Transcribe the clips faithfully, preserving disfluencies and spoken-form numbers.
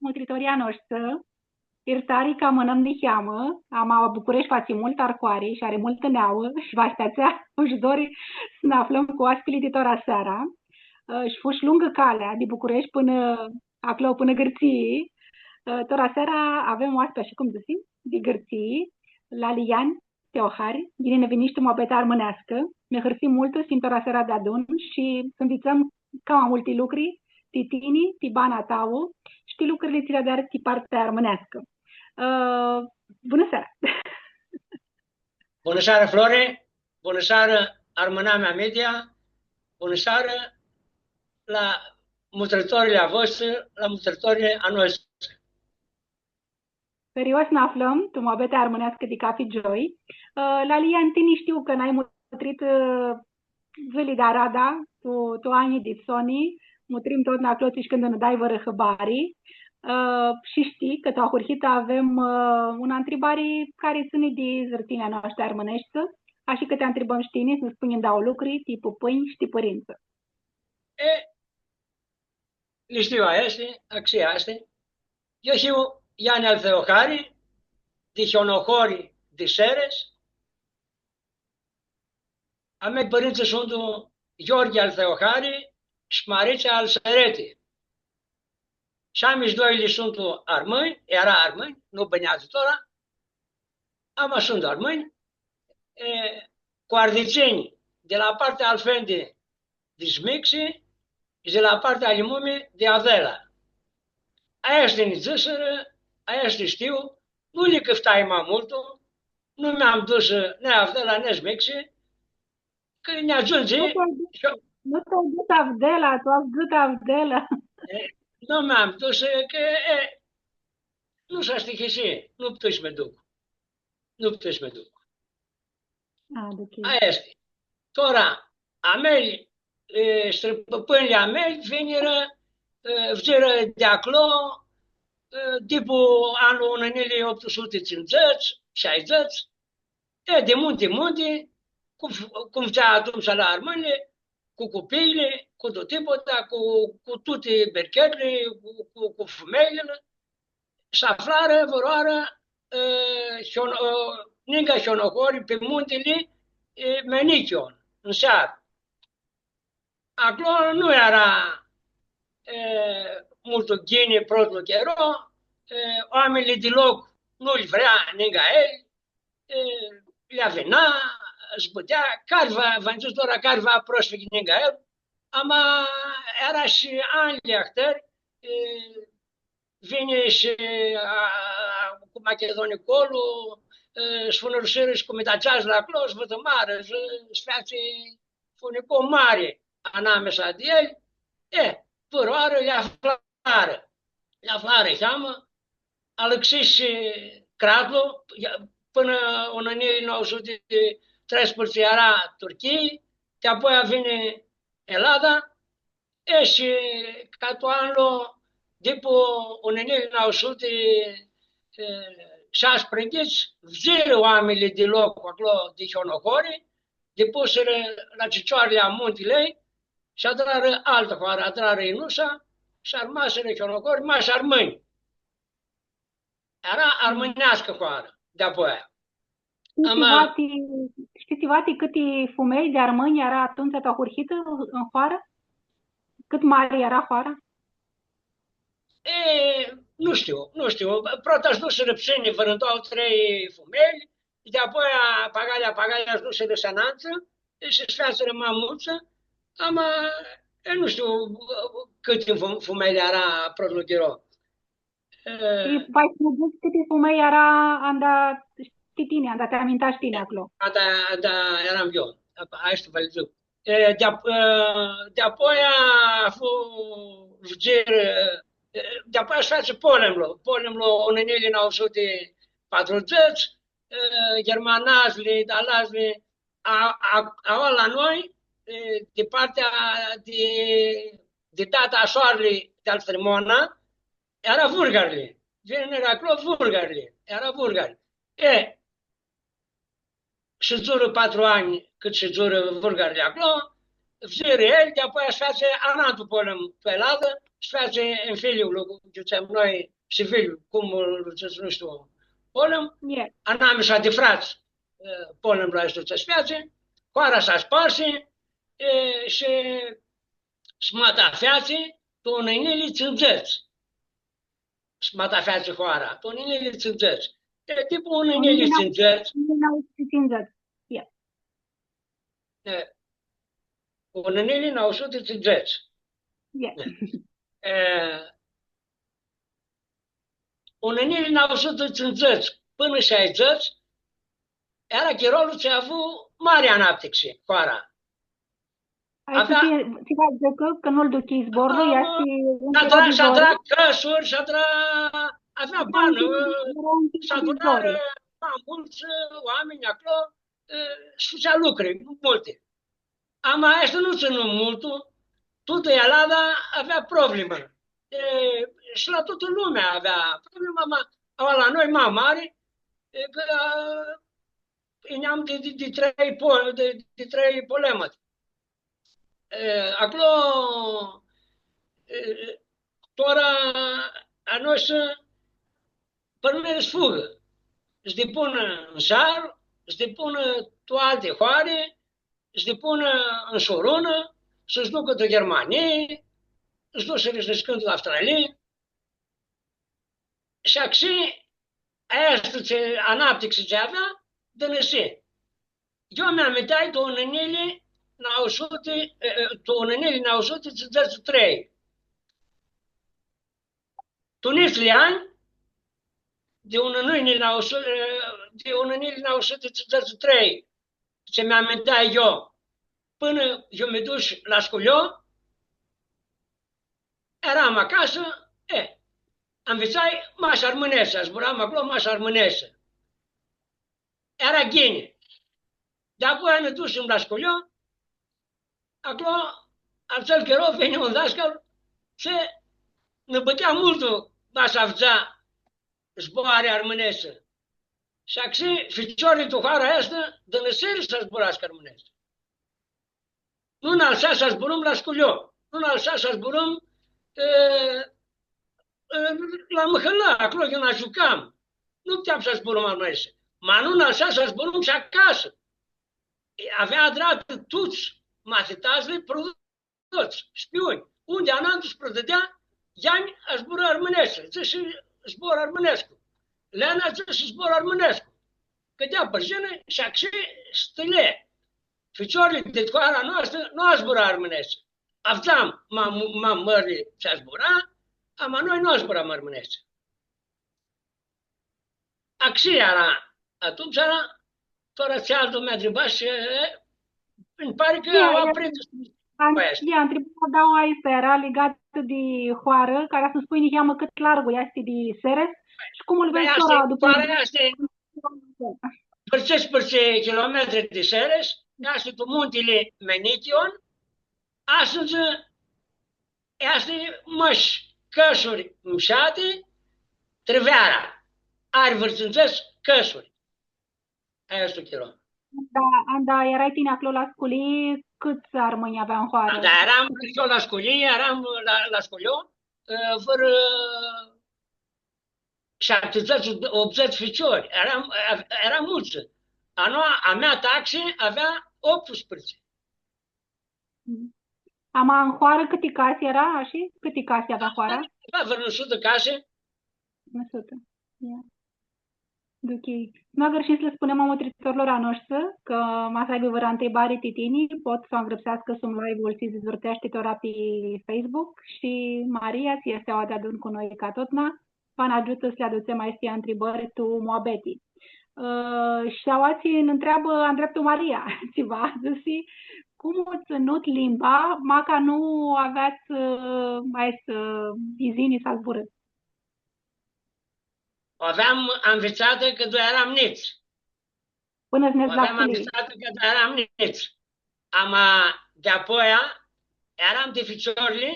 mutritorlji a noshtri, irtari cã amãnãm niheamã, ama Bucureshti fatsi multu arcoari shi ari multã neauã shi va s-ti atsea sh-dori s-nã aflãm cu oaspili di tora seara. Ã, shi fu shi lungã calea di Bucureshti pãnã aclo, pãnã Gãrtsii. Ã, tora seara avem oaspi, ashi cum dzãsim, di Gãrtsii, lali Ian Teohari, ghini nã vinj tu muabeta armãneascã. Mi hãrsim multu s-him tora seara deadun shi s-nvitsãm cama multi lucri ti tini, ti bana ta shi ti lucrili tsi li adari ti partea armãneascã. Ã, bunã seara! Bunã seara, Flori! Bunã seara, Armãnamea Media! Bunã seara la mutritorlji a voshtri, la mutritorlji a noshtri! Hãrios nã aflãm tu muabeta armãneascã di cafi gioi. Ã, lali Ian, tini shtiu cã n-ai mutritã, ã, dzãli di Arada, tu, tu anjlji di soni, mutrim tut aclo tsi shi cãndu nã dai vãrã hãbari. Ã, shi shtii cã tu ahurhitã avem, ã, unã ntribari cari tsãni di zãrtsinjli a noshtri armãneshti, ashi cã ti ntribãm shi tini, s-nã spunj dauã lucri, ti pãpãnj shi ti pãrintsã. E, li shtiu, aesti, axia easti. Eu hiu Iani al Theohari, di Hionohori, di Seres. A mei pãrintsã suntu Gheorghe al Theohari shi Maritsa al Sereti. Shi a mei doilji suntu armãnj, eara armãnj, nu bãneadzã tora, ama suntu armãnj, e, cu Arditsinj, di la partea al Fendi di Smixi, shi di la partea al Mumi di Avdela. Aesti nji dzãsirã, aesti shtiu, nu li cãftai ma multu, nu mi-am dus ni Avdela, ni Smixi, cã nj-agiundzi. Nu ti-ai dus, nu ti-ai dus Avdela, tu ai dzãsã Avdela. E, nu mi-am dus, cã, e, nu s-astihisi, nu putui s-mi duc. Nu putui s-mi duc. A, ok. Aia easti. Tora, a mei, e, strãpãpãnjlji a mei vinirã, e, fudzirã di aclo, e, dipu anlu unã njilji optu suti tsindzãts, shaidzãts, e, di munti, munti, cum, cum fudzea atumtsea la armãnjlji, cu cupiili, cu tut tipul, da, cu, cu tuti birchetli, cu, cu, cu fumeljli, s-aflarã vãrãoarã, e, Hion-, e, ningã Hionohori, pi muntili, e, Menichion, tu searã. Aclo nu eara, e, multu ghini protlu chiro, e, oaminjlji di loc nu-lj vrea ningã elj, e, lj-avina, s-bãtea, cari va, va dzãc tora, cari va prosfighi ningã el, ama eara shi anjlji ahtãri, e, vini shi, a, a, cu Machidoni Colu, e, s-fãnãrusirã shi cu Mitacea la aclo, s-vãtãmarã, s-, s-featsi funicu mari anamisa di elj, e, vãrãoarã lj-aflarã. Lj-aflarã niheamã, alãxi shi cratlu, ia, pãnã unã njilji nauã suti treisprãdzatsi eara Turchii, ti apoia vini Elada, e, shi ca tu anlu, dipu unã njilji nauã suti, e, shasprãdzatsi, fudzirã oaminjlji di loc aclo, di Hionohori, dipusirã la cicioarli a muntilui, shi adrarã altã hoarã, adrarã Inusa, shi armasirã Hionohori, mash armãnj. Eara armãneascã hoarã, di apoia. Shtii, ama, tsiva ti, shtii, tsiva ti cãti fumelj di armãnj eara atumtsea tu ahurhitã tu hoarã? Cãt mari eara hoara? E, nu shtiu, nu shtiu. Prota s-dusirã ptsãni, vãrã dauã, trei fumelj, di apoia, pagalea, pagalea s-dusirã s-anantsã, shi s-featsirã ma multsã, ama, e, nu shtiu cãti fum-, fumelj eara protlu chiro. E, e, va s-nã dzãts cãti fumelj eara anda shtii tini, anda ti amintash tini aclo. Anda, anda earam eu. Aestã va lã dzãc. E, di-ap-, e, di-apoia fu-, fudzirã, e, di-apoia s-featsi polemlu, polemlu unã njilji nauã suti patrudzãts, e, ghermanadzlji, italadzlji, a, a, aoa la noi, e, di partea di, di tata a soarlui di-al Trimona, eara vurgarlji. Vinirã aclo vurgarlji, eara vurgari. E, shidzurã patru anj cãt shidzurã vurgarlji aclo, fudzirã elj, di-apoia s-featsi alantu polem tu Eladã, s-featsi Enfiliulu, cum dzãtsem noi, civil, cum lu dzãts, nu shtiu, polem, anamisa di frats, e, polemlu aestu tsi s-featsi, hoara s-asparsi, e, shi s-matafeatsi tu unã njilji tsindzãts. S-matafeatsi hoara, tu unã njilji tsindzãts. E, tipu unã njilji tsindzãts. Unã njilji nauã suti tsindzãts. E, unã njilji nauã suti tsindzãts. E, unã njilji nauã suti tsindzãts pãnã shaidzãts, eara chirolu tsi avu mari anaptixi hoara. Ai avea, tsi, tsi va dzãcã, cã nu-l duchii zborlu, easti un s-adra, chiro di zori. S-adra cãsuri, s-adra, avea banã, s-adunarã ma multsã oaminj aclo, e, s-fãtsea lucri multi. Ama aestã nu tsãnu multu, tutã Elada avea problemã. E, shi la tutã lumea avea problemã, ma, aua la noi ma mari, e, cã, e, neam di, di, di trei po-, di, di trei polemati. E, aclo, e, tora a noastrã, pãrmili s-fugã. S-dipunã tu Sar, s-dipunã tu alti hoari, s-dipunã tu Surunã, s-ducã tu Ghermanii, s-dusirã niscãntu tu Australii. Shi axi, aestã tsi, anaptixi tsi avea, dãnãsi. Eu mi amintai tu unã njilji nauã suti, e, e, tu unã njilji nauã suti tsindzãts shi trei. Tu nitslji anj, di unã njilji nauã suti, e, di unã njilji nauã suti tsindzãts shi trei, tsi mi amintai eu, pãnã eu mi dush la sculio, eram acasã, e, anvitsai mash armãneashti, zburam aclo mash armãneashti. Eara ghini. Di-apoia nã dusim la sculio, aclo, atsel chiro, vini un dascal, tsi nã bãtea multu, ma s-avdza zboarã armãneashti. Shi axi, ficiorlji tu hoara aestã, dãnãsirã s-zburascã armãneashti. Nu nã alsa s-zburãm la sculio, nu nã alsa s-zburãm, e, e, la mãhãlã, aclo, iu nã giucam. Nu puteam s-zburãm armãneashti. Ma nu nã alsa s-zburãm shi acasã. E, avea adratã tuts matitadzlji, protãts, spiunj. Undi anantu s-protãtea, Iani zburã armãneashti, dzãsi zbor armãnescu. Leana dzãsi zbor armãnescu. Cãdea bãrzinã shi axi stãlea. Ficiorlji di hoara noastrã nu zbura armãneashti. Avdzam ma, ma mãrli tsi zbura, ama noi nu zburam armãneashti. Axi eara, atumtsea eara, tora tsi altu mi ntribash, e, nji pari cã... Ia, au ia, aprins. Ia, ntribarea a daua aestã eara ligatã di hoarã, cari s-nji spunj niheamã cãt largu easti di Seres shi cum lu vedz tora dupã... Hoara easti pãrtsãts, pãrtsãts kilometri di Seres, easti tu muntili Menichion, Astãdz easti mash cãsuri mshati tri veara. Ari vãrã tsindzãts cãsuri. Aestã easti chiro. Da, anda earai tini aclo la sculii, cãts armãnj avea tu hoarã? Anda earam aclo la sculii, earam la, la sculio, ã, vãrã shaptidzãts, optudzãts ficiori. Earam, earam multsã. A noa, a mea taxi avea optusprãdzatsi. Ama tu hoarã cãti casi eara, ashi? Cãti casi avea hoara? Avea vãrã unã sutã casi. Unã sutã. Ia. Ok. Nu agãrshim s-lã spunem a mutritorlor a noshtri cã ma s-aibã vãrã ntribari ti tini, pot s-u angrãpseascã sum live-ul tsi s-dizvãrteashti tora pi Facebook shi Maria, tsi easti aoa deadun cu noi ca totna, va nã agiutã s-lã adutsem aesti ntribãri tu muabeti. Ã, shi aoatsi nã ntreabã ndreptu Maria, tsiva, dzãsi, cum u tsãnut limba, maca nu aveats, ã, aestã, ã, izini s-zburãts? U aveam anvitsatã cãndu earam njits. Pãnã s-nedz la sculii. U aveam anvitsatã cãndu earam njits. Ama di-apoia earam di ficiorlji,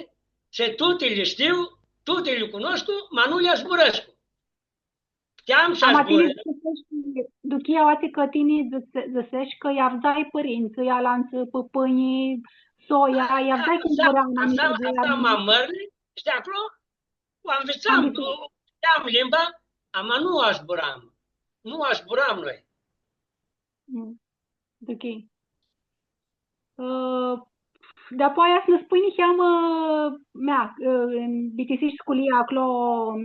tsi tuti li shtiu, tuti li cunoscu, ma nu li zburãscu. Puteam s-zburã. Ama tini dzãseshi, duchii aoatsi cã tini dzãse-, dzãseshi cã lj-avdzai pãrintsãlj, alantsã, pãpãnjlji, soia, lj-avdzai cum zbura anamisa di... Avdzam ma mãrli shi di aclo u anvitsam. Anvitsai. Shtiam limba, ama nu u zburam. Nu u zburam noi. Mm. Ok. Ã, dapoaia s-nã spunj niheamã, mea, ã, bitisish sculia aclo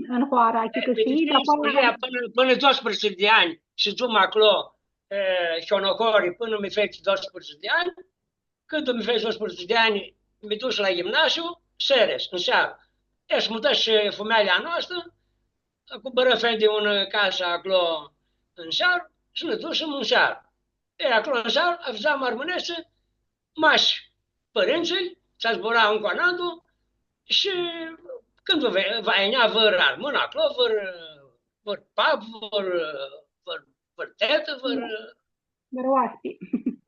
tu hoarã, e, achicãsii, bitisish dapoaia sculia pãnã, pãnã doisprãdzatsi di anj, shidzum aclo, e, Hionohori, pãnã mi feci doisprãdzatsi di anj. Cãndu mi feci doisprãdzatsi di anj, mi dush la ghimnaziu, Seres, tu searã. E, s-mutã shi fumealja a noastrã, cumpãrã fendi unã casã aclo tu searã shi nã dusim tu searã. E, aclo tu searã, avdzam armãneashti, mash pãrintsãlj, tsi zbura un cu alantu, shi cãndu ve-, va yinea vãr armãn aclo, vãr, vãr pap, vãr, vãr, vãr tetã, vãr, vãr oaspi.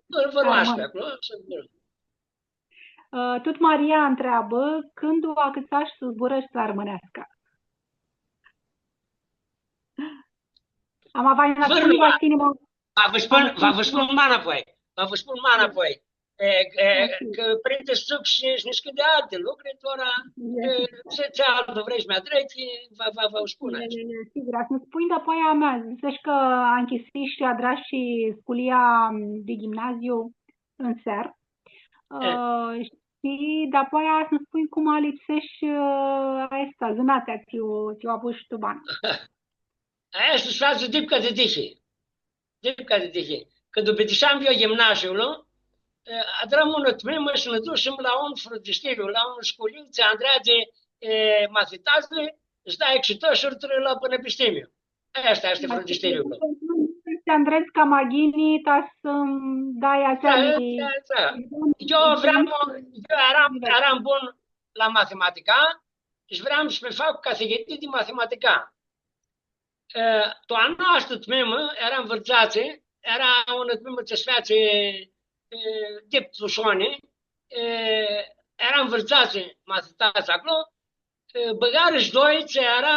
Vãr, vãr oaspi aclo, shi vãr. Ã, tut Maria ntreabã, cãndu u acãtsash s-zburãsh armãneasca? Ama va nã spunj, va spunj, va vã spun, va vã spun ma nãpoi. Va vã spun ma nãpoi. E, e, cã prindi s-dzãc shi, shi niscãnti alti lucri, tora, e, tsi, tsi altu vrei s-mi adrets, va, va, va vã spun aoatsi. Sigur, s-nã spunj, dapoaia mea, dzãsesh cã anchisish shi adrash shi sculia di ghimnaziu tu searã. E. Ã, shi dapoaia s-nã spunj cum alipsesh, ã, aestã, zãnatea tsi u, tsi u apush tu banã. Aestã s-featsi dip ca di dihi. Dip ca di dihi. Cãndu bitisheam eu ghimnaziul, e, adram unã tmimã shi nã dusim la un frãndistiriu, la un sculiu, tsi andreadzi, e, mathitatslji, s-da exitãshuri trã la pãnãpistimiu. Aestã easti frãndistiriul. Tsi andredz cama ghini, ta s-dai atsea. Da, da, da. Eu vream, eu eram, eram bun la mathematica shi vream s-mi fac cathighitii di mathematica. E, tu a noastrã tmimã, eram vãrdzatsi, era unã tmimã tsi s-featsi, e, dip Tushoni, e, eram vãrdzatsi mathitats aclo, e, bãgarã shi doi tsi era,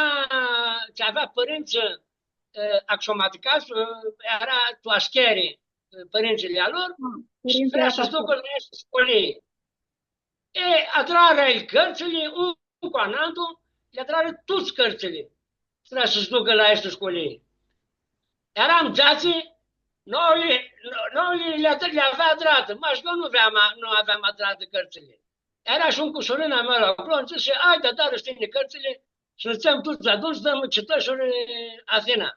tsi avea pãrintsã, e, axiomaticats, e, era tu ascheri, e, pãrintsãlj a lor, shi vrea s-ducã la aestã sculii. E, adrarã elj cãrtsãli, un cu alantu, lj-adrarã tuts cãrtsãli, s-, s-ducã la aestã sculii. Eram dzatsi, noauãli, no-, noauãli li, li avea adratã, mash eu nu aveam, nu aveam adratã cãrtsãli. Era shi un cusurin a meu aclo, nji dzãsi, „Haidi, adarã shi tini cãrtsãli shi nã dutsem tuts adunj, s-dãm exitãshuri Athina.”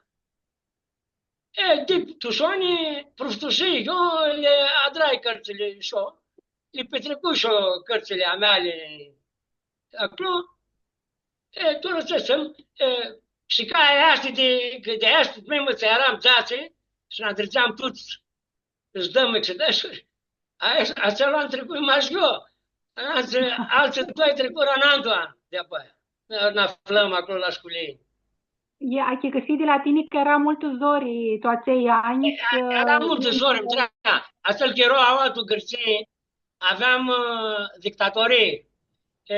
E, dip Tushoni, pruftusii, eu li adrai cãrtsãli shi eu, li pitricu shi eu cãrtsãli a meali aclo. E, tu nã dzãtsem, e, shi ca aestã di, di aestã, noi mãtsã eram dzatsi shi nã adrãdzeam tuts s-dãm exitãshuri. Aes-, atsel an tricui mash eu. Altsã, altsã doi tricurã alantu an di-apoia. Nã, nã aflãm aclo la sculii. E, achicãsii di la tini cã eara multu zori tu atselj anj. E, e, eara multu zori, da. Atsel chiro aua tu Gãrtsii, aveam, ã, dictatorii. E,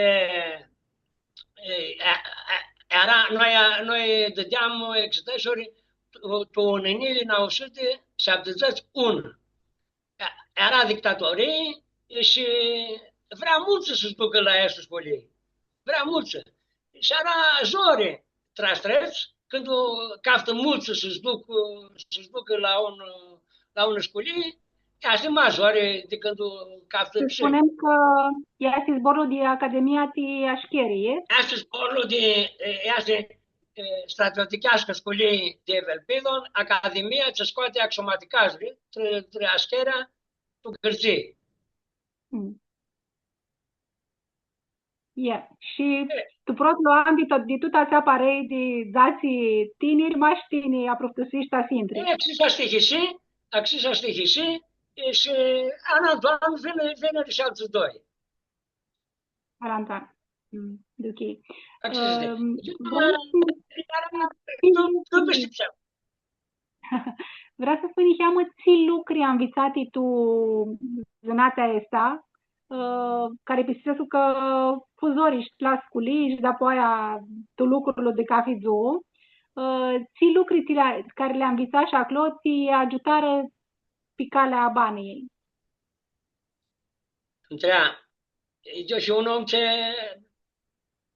e, e, e, eara, noi, noi dãdeam exitãshuri tu, tu unã njilji nauã suti shaptidzãts un. E, eara dictatorii shi vrea multsã s-ducã la aestã sculii. Vrea multsã. Shi eara zori tra s-trets, cãndu caftã multsã s-ducã, s-ducã la un, la unã sculii, easti ma zori di cãndu caftã putsãnj. Spunem cã easti zborlu di Academia ti Ashcheri, e? Easti zborlu di, e, easti, e, Stratioticheascã Sculii di Evelpidon, Academia tsi scoati axiomaticatslji trã, trã Ashcherea tu Gãrtsii. Mm. E, shi tu protlu an di tut, di tutã atsea parei di dzatsi tiniri, mash tini apruftusish ta s-intri. E, axi s-tihisi, axi s-tihisi, e, shi alantu an vini, vini shi altsã doi. Alantu an. Mm, ok. Axi s-tihisi. Ãm, eu, vream s-, eu, eu nu, nu pistipseam. Vrea s-spunj niheamã tsi lucri anvitsati tu zãnatea aestã, ã, cari pistipsescu cã fu zori shi la sculii shi dapoaia tu lucrul di cathi dzuã, ã, tsi lucri tsi li-, cari li anvitsash aclo, ti agiutarã pi calea a baniljei? Ntrea, eu hiu un om tsi,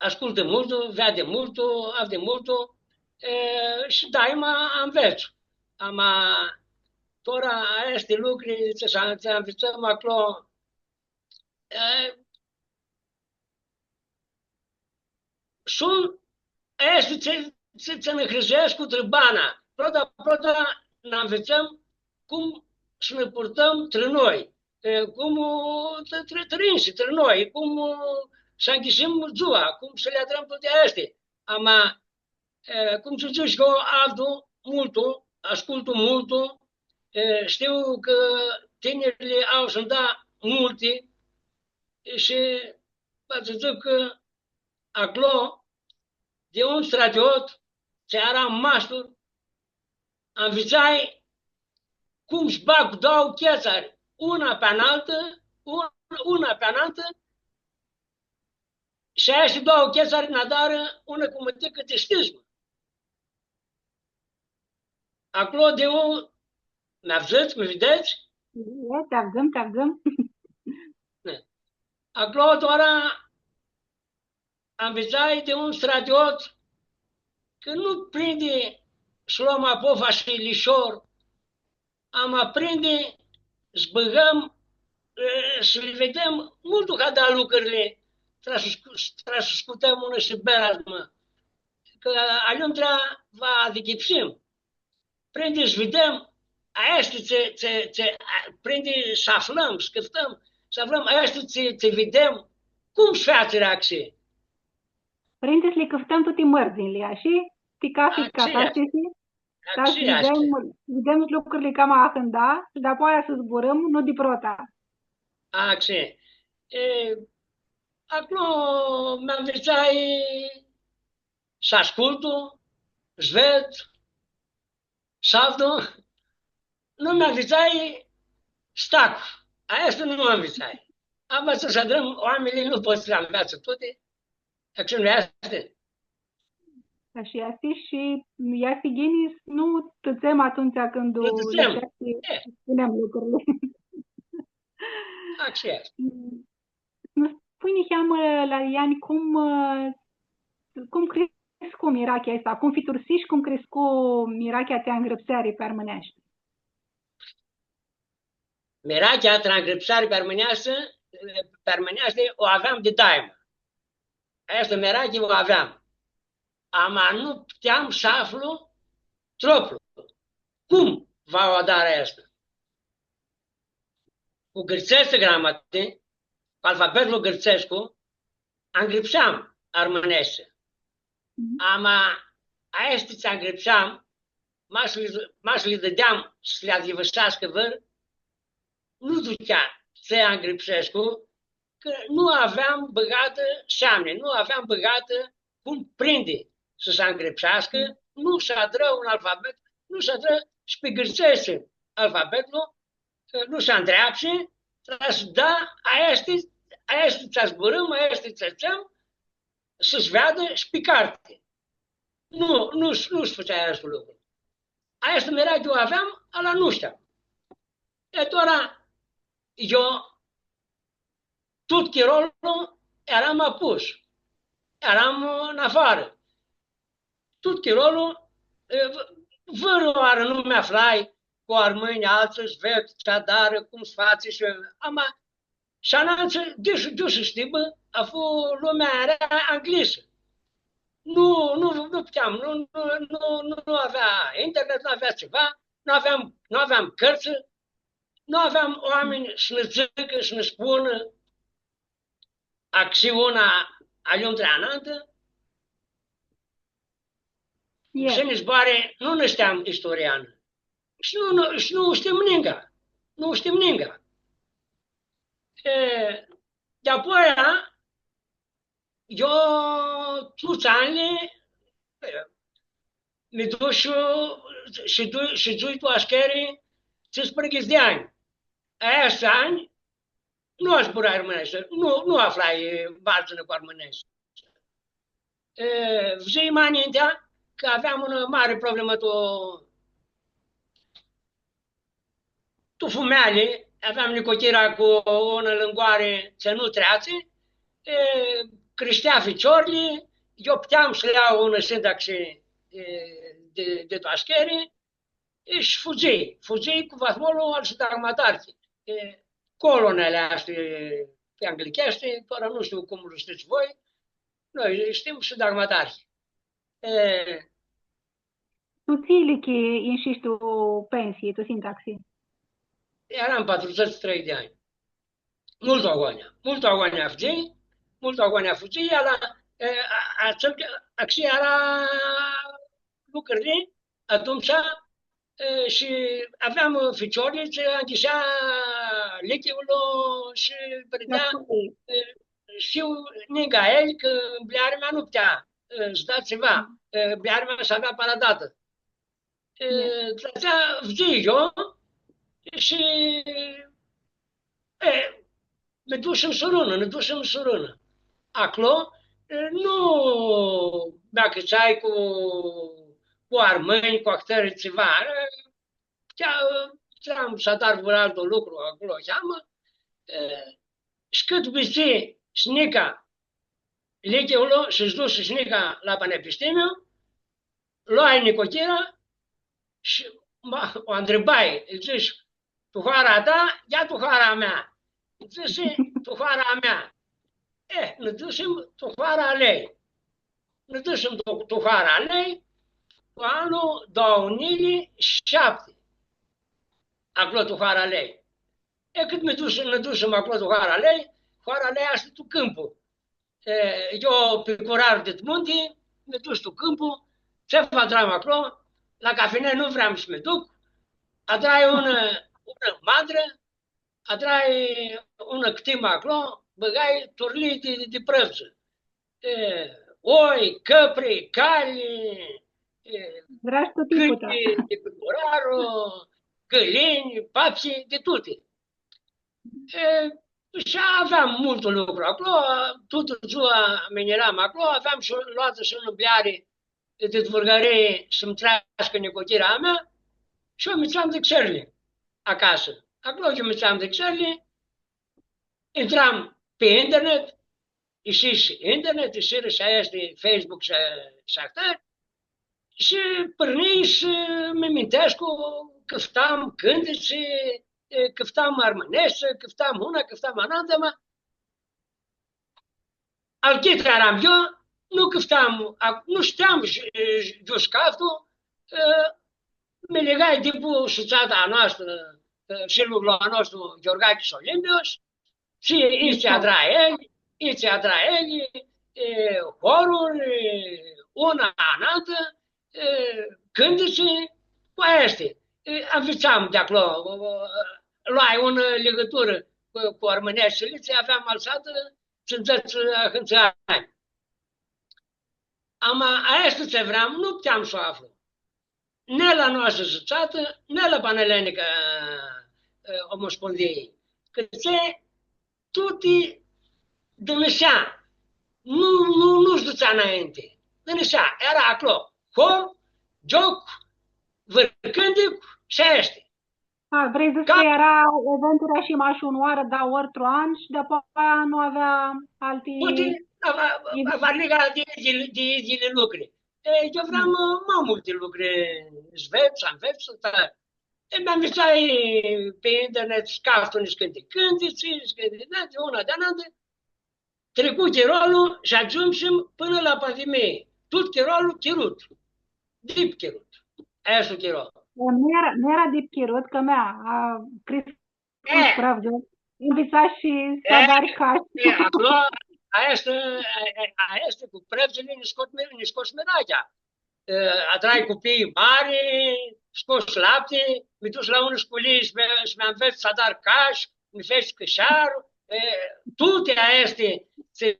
ascultã multu, veadi multu, avdi multu, e, shi daima anvets. Ama tora aesti lucri tsi s-, tsi anvitsãm aclo, e, suntu aesti tsi, tsi, tsi nã hãrseascã tribana. Prota, prota nã anvitsãm cum s-nã purtãm trã noi, e, cum, trã, trã, trã inshi, trã noi, cum s-anchisim dzua, cum s-li adrãm tuti aesti. Ama, e, cum s-dzãc, eu avdu multu, ascultu multu, e, shtiu cã tinirlji au s-nji da multi, shi va s-dzãc cã aclo, di un stratiot, tsi eara mastur, anvitsai cum s-bag doauã chetsari, una pi analtã, un-, una pi analtã, shi aesti doauã chetsari nã adarã unã cumãticã di stizmã. Aclo di eu, mi avdzãts, mi videts? E, ti avdzãm, ti avdzãm. E. Aclo tora anvitsai di un stratiot cã nu prindi s-loam apofasi lishor, ama prindi s-bãgãm, e, s-li videm multu ca da lucrili, tra s-scu-, tra s-scutem unã shi bearã, mã. Cã aljumtrea va adychipsim. Prindi s-videm, aestã tsi, tsi, tsi, a, prindi s-aflãm, s-cãftãm, s-aflãm, aestã tsi, tsi videm, cum s-featsirã axi. Prindi s-li cãftãm tuti mãrdzinjli, ashi? Ti cathi, ashi, catastasi? Ca s-videm, videm lucrili cama ahãnda, shi dapoaia s-zburãm, nu di prota. Axi. E, aclo mi anvitsai s-ascultu, s-ved, s-avdu, nu mi anvitsai s-tac. Aestã nu mi anvitsai. Ama s-adrãm, oaminjlji nu pot s-li anveatsã tuti, axi nu easti. Ashi easti shi easti ghini s-nu tãtsem atumtsea cãndu lipseashti s-spunem lucrili. Ashi easti. Nã spui niheamã, Larian, cum, ã, cum criscu mirachea aestã, cum fitursish, cum criscu mirachea ti angrãpseari pi armãneashti? Mirachea ti angrãpseari pi armãneashti, pi armãneashti u aveam di daima. Aestã mirachi u aveam. Ama nu puteam s-aflu troplu. Cum va u adar aestã? Cu gãrtseshti gramati, cu alfabetlu gãrtsescu, angrãpseam armãneashti. Mhm. Ama aesti tsi angrãpseam, ma s-li, ma s-li dãdeam s-li adyivãseascã vãr, nu duchea tsi angrãpsescu, cã nu aveam bãgatã seamni, nu aveam bãgatã cum prindi s-angrãpseascã, nu s-adrã un alfabet, nu s-adrã shi pi gãrtseshti alfabetlu, cã nu s-andreapsi, tra s-da, aesti, aesti tsi zburãm, aesti tsi dzãtsem, s-veadã shi pi carti. Nu, nu, nu s-fãtsea aestu lucru. Aestã mirachi u aveam, ala nu shteam. E, tora, eu, tut chirolu eram apus, eram ãn afarã. Tut chirolu, e, v-, vãrãoarã nu mi aflai cu armãnj altsã, s-ved tsi adarã, cum s-fatsi shi, ama, shi anantsã, di s-, di s-shtibã, a fu lumea eara anglisã. Nu, nu, nu puteam, nu, nu, nu, nu avea internet, nu avea tsiva, nu aveam, nu aveam cãrtsã, nu aveam oaminj s-nã dzãcã, s-nã spunã, axi una alium trei anantã. E. Shi nitsi zboarã nu nã shteam istoria. Shi nu, nu, shi nu shtim ninga. Nu shtim ninga. E, di-apoia, eu, tuts anjlji, e, mi dush shi, shi du-, shidzui tu ashcheri tsisprãyinghits di anj. Aeshti anj, nu zburai armãneashti, nu, nu aflai vardzinã cu armãneashti. E, vdzãi ma ninti cã aveam unã mari problemã tu, tu fumealji, aveam nicuchira cu unã lãngoari tsi nu treatsi, e, crishtea ficiorlji, eu puteam s-ljau unã sintaxi, e, di, di tu ascheri, e, shi fudzii, fudzii cu vathmolu al sintagmatarhi. E, colonel easti, e, pi anglicheashti, tora nu shtiu cum lu shtits voi, noi shtim sintagmatarhi. E, Tu tsi ilichii inshishi tu pensii, tu sintaxi? Earam patrudzãts shi trei di anj. Multu agonja, multu agonja fudzii, multu agonja fudzii, ala, e, a, atsel cã, axi eara lucrili, atumtsea, e, shi aveam, e, ficiorlji, tsi anchisea lichiulu shi prindea, e, shi ninga elj, cã mbliarimea nu putea, e, s-da tsiva, e, mbliarimea s-avea paradatã. E, atsea fudzii eu shi, e, mi dusim Surunã, mi dusim Surunã. Aclo, e, nu mi acãtsai cu, cu armãnj, cu ahtãri tsiva. E, chiar, puteam s-adar vãr altu lucru aclo, cheamã, e, shi cãt bitisii shi nica lichiulu shi s-dusi shi nica la panepistimiu, loai nicuchira shi ma, u ntribai, lji dzãsh, tu hoara ta, ia tu hoara mea. Lji dzãsi, tu hoara mea. E, nã dusim tu hoara a ljei. Nã dusim tu, tu hoara a ljei, tu anlu doauã njilji shapti. Aclo tu hoara a ljei. E, cãt mi dusim, nã dusim aclo tu hoara a ljei, hoara a ljei easti tu cãmpu. E, eu, picurar dit munti, mi dush tu cãmpu, tsi adram aclo, la cafine nu vream s-mi duc, adrai unã, unã mandrã, adrai unã ctimã aclo, bãgai turlii di, di prãvdzã. E, oi, cãpri, cali, e, Vream s-tu cãnti di picuraru, gãlinj, papsi, di tuti. E, shi aveam multu lucru aclo, tutã dzua mi njiram aclo, aveam shi loatã shi unã mbliari di Vurgãrii s-nji treascã nicuchira a mea, shi eu mi tseam di xerli acasã. Aclo eu mi tseam di xerli, intram pi internet, ishi shi internet, ishi shi aesti Facebook shi, shi ahtãri, shi pãrnii s-mi mintescu, cãftam cãntitsi, e, cãftam armãneshti, cãftam una, cãftam anantã, ma alchit earam eu, nu cãftam, a, nu shteam sh-, sh-, iu s-caftu, e, mi ligai di pu sutsata a noastrã, e, shi lucrul a nostru, Gheorghe Solimbios, shi itsi adra el, itsi adra el, e, horuri, e, una anantã, e, cãntitsi, cu aesti. E, anvitsam di aclo, e, loai unã ligãturã cu, cu armãneshti shi tsi aveam altsatã, tsindzãts, e, ahãntsã anj. Ama aestã tsi vream, nu puteam s-u aflu. Ni la noastrã sutsatã, ni la Panellenica, e, Omospondii. Cã tsi tuti dãnãsea, nu, nu, nu s-dutsea nãinti. Dãnãsea, eara aclo, hor, gioc, vãr cãntic shi aesti. A, vrei s-dzãts cã eara eventuri shi mash unã oarã, dauã ori tu an shi dapoaia nu avea alti... Poati, a, a, a, va liga di, di, di, di lucri. E, eu vream, ã, ma multi lucri s-ved, s-anvets, ta. E, mi anvitsai pi internet, s-caftu niscãnti cãntitsi, niscãnti, da, di una, di alantã. Tricu chirolu shi agiumsim pãnã la pandimii. Tut chirolu chirut. Dip chirut. Aestu chiro. Nu eara, nu eara dip chirut, cã mea, a, criscut prãvdzã, anvitsash shi s-adari cash. E, aclo, aestã, a, a, aestã cu prãvdzãli nji scot mi-, nji scosh mirachea. E, adrai cupii mari, scosh lapti, mi dush la unã sculii shi mi, shi mi anvets s-adar cash, mi feci cãshar, e, tuti aesti tsi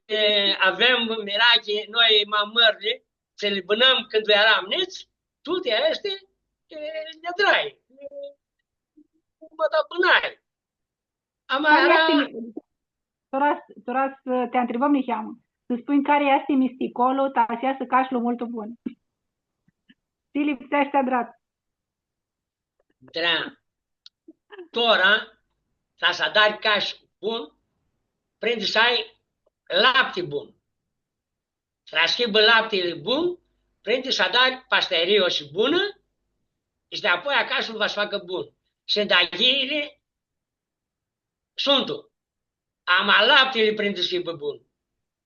avem mirachi noi ma mãrli, tsi li bãnãm cãndu earam njits, tuti aesti, e, li adrai. E, ma da bãnai. Ama cari eara easti mi-, tora, tora s-ti ntribãm niheamã. S-spunj cari easti misticolu, ta s-easã cashlu multu bun. Tsi lipseashti adrat? Dra. Tora, ta s-adari cash bun, prindi s-ai lapti bun. Tra s-hibã laptili bun, prindi s-adari pasterioshi bunã, shi di-apoia casha va s-facã bun. Shi sãndayiili suntu. Ama laptili prindi s-hibã bun.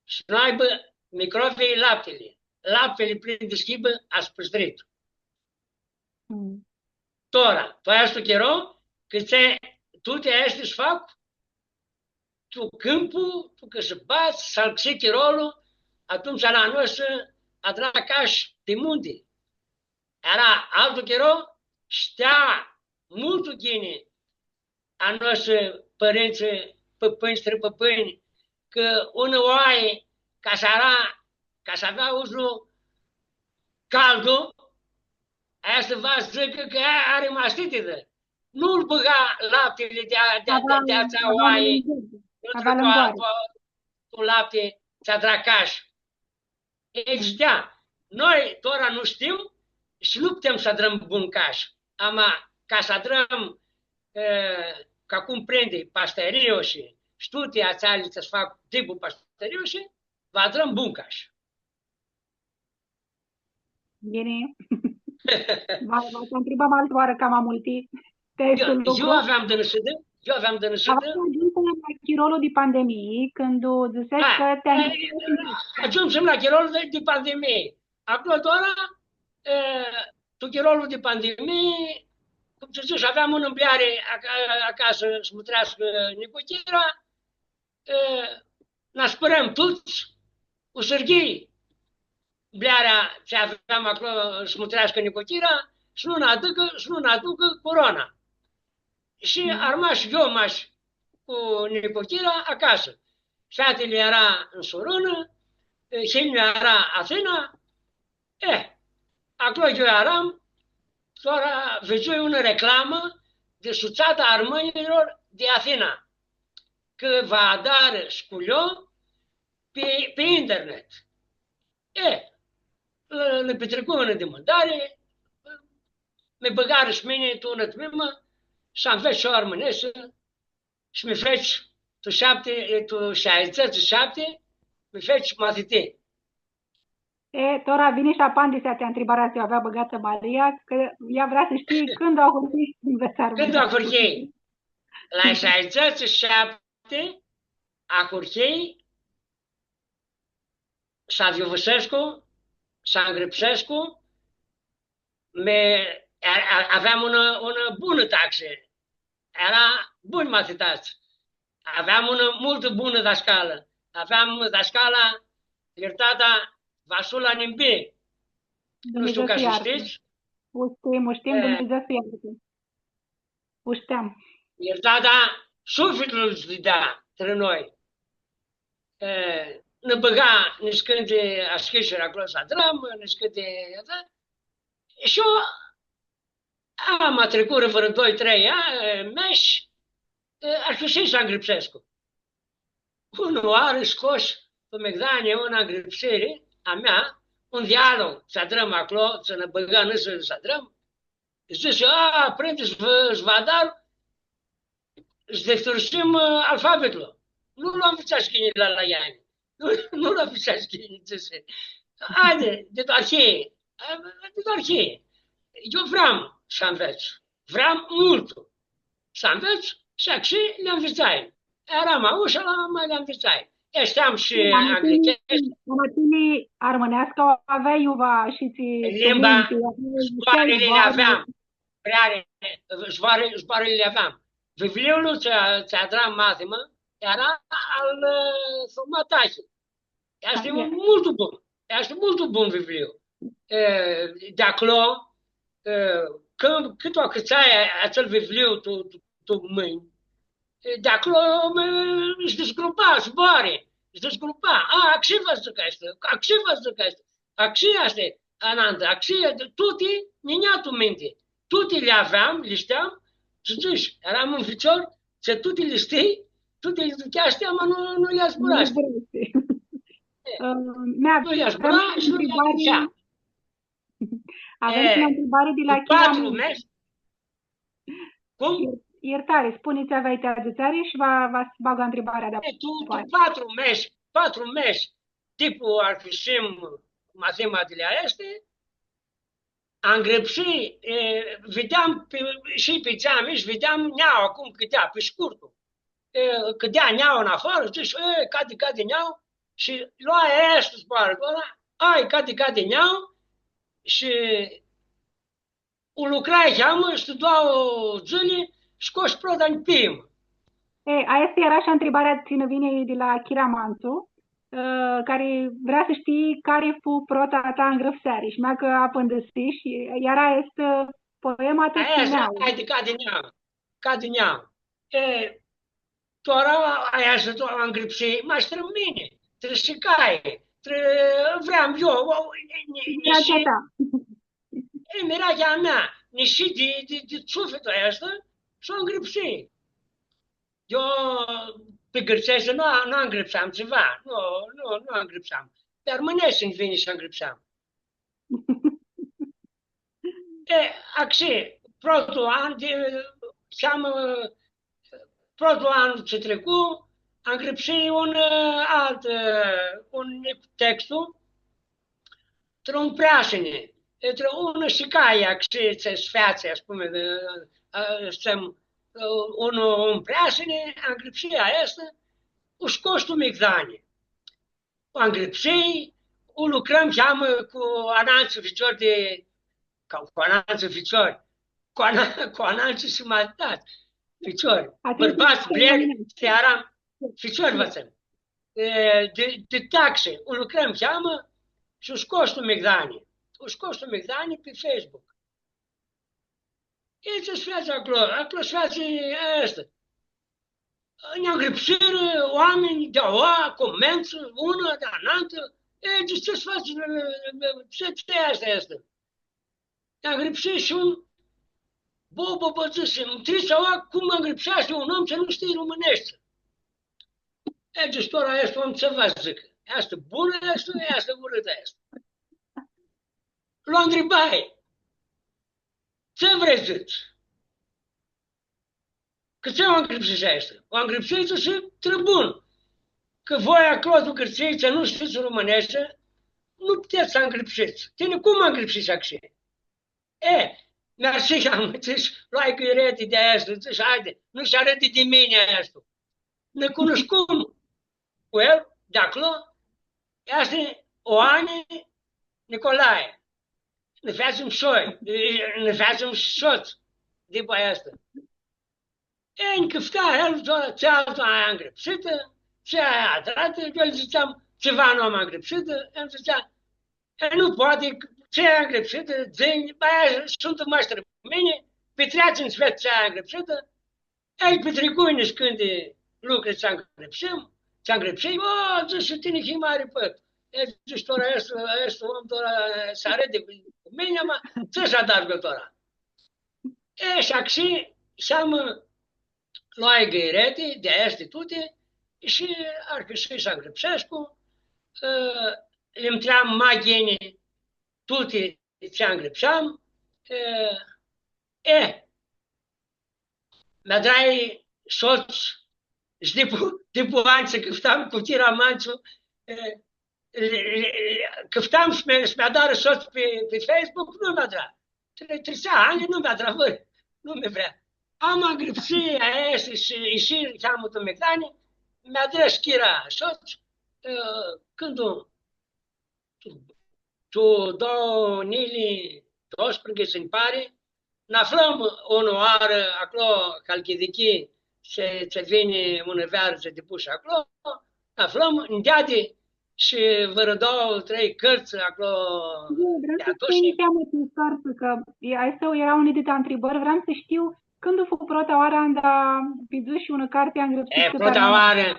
S-nu aibã microbii laptili. Laptili prindi s-hibã aspãstrit. Mm. Tora, tu aestu chiro, cã tsi, tuti aesti s-fac tu cãmpu, tu cãsãbadz, s-alãxi chirolu, atumtsea la noi s-adra cash pi munti. Eara altu chiro, shtea multu ghini a noshtri pãrintsã, pãpãnj, strãpãpãnj, cã unã oai, ca s-ara, ca s-avea uzlu caldu, aestã va dzãcã cã aia ari mastitidã. Nu-l bãga laptili di, di, di, di atsea oai, nu trãcua tu, tu lapti, tsi adra cash. Elj shtea. Noi tora nu shtim shi nu putem s-adrãm bun cash. Ama ca s-adrãm, e, ca cum prindi, pasterioshi, shi tuti atseali tsi s-fac tipu pasterioshi, va adrãm bun cash. Ghini. Va, va s-ntribãm altã oarã cama multi. Io, io aveam di nãsãtã, io aveam di nãsãtã. Agiumsim la chirolu di pandemii, cãndu dzãsesh cã ti... Agiumsim la chirolu di, di pandemii. Aclo tora, e, tu chirolu di pandemii, cum s-dzãtsi, aveam unã mbljari aca-, acasã s-mutreascã nicuchira, e, nã aspãrãm tuts, u sãrghii mbljarea tsi aveam aclo s-mutreascã nicuchira, s-nu nã aducã, s-nu nã aducã corona. Shi armash eu mash cu nicuchira acasã. Featili eara tu Surãnã, e, hilj-nju eara Athina, e, aclo eu earam, tora vidzui unã reclamã di Sutsata Armãnjlor di Athina, cã va adarã sculio pi, pi internet. E, lã, lã pitricu unã dimãndari, mi bãgarã shi mini tu unã tmimã, s-anvets shi eu armãneashti, shi mi feci tu shapti, tu shaidzãts shi shapti, mi feci mathiti. E, tora vini shi apandisea ti ntribarea tsi u avea bãgatã Maria, cã ea vrea s-shtii cãndu ahurhii s-anvets armãneashti. Cãndu ahurhii? La shaidzãts shi shapti ahurhii s-adyivãsescu, s-angrãpsescu, mi, a, a, aveam unã, unã bunã taxi. Eara buni mathitats. Aveam unã multu bunã dascalã. Aveam dascala, ljirtata Vasula Nimbi. Nu shtiu ca s-u shtits. U shtim, u shtim, e, Dumnidzã s-u ljartã. U shteam. Ljirtata, suflitlu lji dãdea trã noi. E, nã bãga niscãnti ashitiri aclo s-adrãm, niscãnti, da? Shi eu am, ma tricurã vãrã doi, trei a-, mesh, e, ahurhii s-angrãpsescu. Unã oarã scosh tu migdani unã angrãpsiri a mea, un dialog, s-adrãm aclo, s-nã bãgã nãsã s-adrãm, dzãsi, a, prindi s-vã, s-vã adar, s-diftursim, ã, alfabetlu. Nu lu anvitsats ghini la, la Iani. Nu, nu lu anvitsats ghini, dzãsi. Haide, di tu arhii. A, di tu arhii. Eu vream s-anvets. Vream multu s-anvets shi acshi li anvitsai. Earam aushalã, ma li anvitsai. E, shteam shi anglicheshti. Ama tini armãneasca u aveai iuva shi tsi... Limba, zboarãli li aveam. Zboarã-, zboarã-, zboarãli li aveam. Vivliul tsi, tsi adra mathimã, eara al, ã, Thuma Tachi. Easti un multu bun. Easti multu bun vivliu. E, di aclo, e, cãndu, cãndu u acãtsai atsel vivliu tu, tu, tu mãnj, e, di aclo, mã, s-dizgrupa, zboarã, s-dizgrupa. A, acshi va dzãcã aestã, acshi va dzãcã aestã. Acshi easti, ananda, acshi, tuti nj-yinea tu minti. Tuti li aveam, li shteam, tsi dzãts, earam un ficior, tsi tuti li shtii, tuti li duchea, shtii, ama nu, nu li zburashti. Nu li zburashti. E, ã, nu li zbura shi nu li aduchea. Avem shi unã ntribari di la Chira Munti. Patru mesh. Cum? Ier-, iertari, spuni tsi aveai ti dzãtseari shi va, va s-bag ntribarea di... E, tu, tu patru mesh, patru mesh. tipu arhisim mathimatili aesti, angrãpsii, e, videam pi, shi pi geami, shi videam neaua cum cãdea, pi shcurtu. E, cãdea neaua nafoarã, dzãsh, e, cadi, cadi neaua, shi loai aestã zboarã, tora, ai, cadi, cadi neaua, shi u lucrai niheamã shi tu doauã dzãli scosh prota nipimã. E, aestã eara shi ntribarea tsi nã vini di la Chira Mantsu, ã, cari vrea s-shtii cari fu prota ta ngrãpseari shi mea cã apãndãsish, eara aestã poema Aia, Tãshineaua. Cadi, cadi neaua, cadi neaua. E, tora aestã, tora angrãpsii, mash trã mini, trã shicai, trã vream eu, o, ni, ni, ni, Mirachea shi ta. E, mirachea mea, nishi di, di, di suflitlu aestu, s-u angrãpsii. Eu, pi gãrtseashti, nu, nu angrãpseam tsiva, nu, nu, nu angrãpseam. Pi armãneashti nj-vini s-angrãpseam. E, acshi, protlu an di, seamã, protlu an tsi tricu, angrãpsii un, ã, alt, ã, un textu, trã un preasini, e, trã unã shicai, acshi, tsi s-featsi, aspun, e, a, s-dzãtsem, un, un preasini, angrãpsii aestã, u scosh tu migdani. U angrãpsii, u lucrãm niheamã cu analtsã ficiori di, ca, cu analtsã ficiori, cu ana-, cu analtsã shi ma, da, ficiori. Atsea bãrbats, bleg, eara ficiori, va dzãtsem. E, di, di taxi, u lucrãm niheamã shi u scosh tu migdani. U scosh tu migdani pi Facebook. E, tsi s-featsi aclo? Aclo s-featsi aestã. Nj-angrãpsirã oaminj di aua, comentsã, unã di alantã. E, dzãc, tsi s-featsi, tsi, tsi aestã easti? Nj-angrãpsi shi un, bo, bo, bo, dzãsi, ãnj tritsi aua cum angrãpseashti un om tsi nu shtii rumãneashti. E, dzãc, tora aestu om tsi va dzãcã? Easti bunã, easti, easti urãtã, easti. Lu ntribai, tsi vrei s-dzãts? Cã tsi u angrãpsits aestã? U angrãpsits shi tribun. Cã voi aclo tu Gãrtsii, tsi nu shtits rumãneashti, nu putets s-angrãpsits. Tini cum angrãpsits acshi? E, mersi, am dzãs, loai gãreti di aestã, dzãsh, haide, nu s-arãdi di mini aestu. Nã cunuscum cu el, di aclo, easti Oani Nicolae. Nã featsim soi, nã featsim sots, dipu aestã. E, nj-cãfta el, tsi altã ai angrãpsitã, tsi ai adratã, eu lji dzãtseam, tsiva nu am angrãpsitã, el dzãtsea, e, nu poati, tsi ai angrãpsitã, dzã-nj, ba, aia suntu mash trã mini, pitreatsi-nj s-ved tsi ai angrãpsitã, el pitricui niscãnti lucri tsi angrãpsim, tsi angrãpsim, o, dzãsi, tini hii mari pãptu. E, dzãsi, tora aestu, aestu om, tora s-arãdi cu mini, ma, tsi s-adargu tora? E, shi acshi, seamã, loai gãreti di aesti tuti shi arhisii s-angrãpsescu, ã, li mutream ma ghini tuti tsi angrãpseam, ã, e, mi-adrai sots, shi dipu, dipu anj tsi cãftam cu Chira Mantsu, ã, li, li, li, cãftam s-mi, s-mi adarã sots pi, pi Facebook, nu mi adra. Tri-, tritsea anj, nu mi adra, bã, nu mi vrea. Am angrãpsii aesti shi, shi, shi, cheamã tu migdani, mi adrã Chira sots, ã, cãndu, tu, tu doauã njilji doisprãdzatsi, nji pari, nã aflãm unã oarã aclo, Halchidichi, tsi, tsi vini unã veardzã di push aclo, nã aflãm, nj-deadi shi vãrã doauã, trei cãrtsã aclo. Vream di s-spun atumtsea. Niheamã ti cãrtsã, cã e, aestã eara unã di ntribãri, vream s-shtiu cãndu fu prota oarã anda vidzushi unã carti angrãpsitã. E, prota oarã,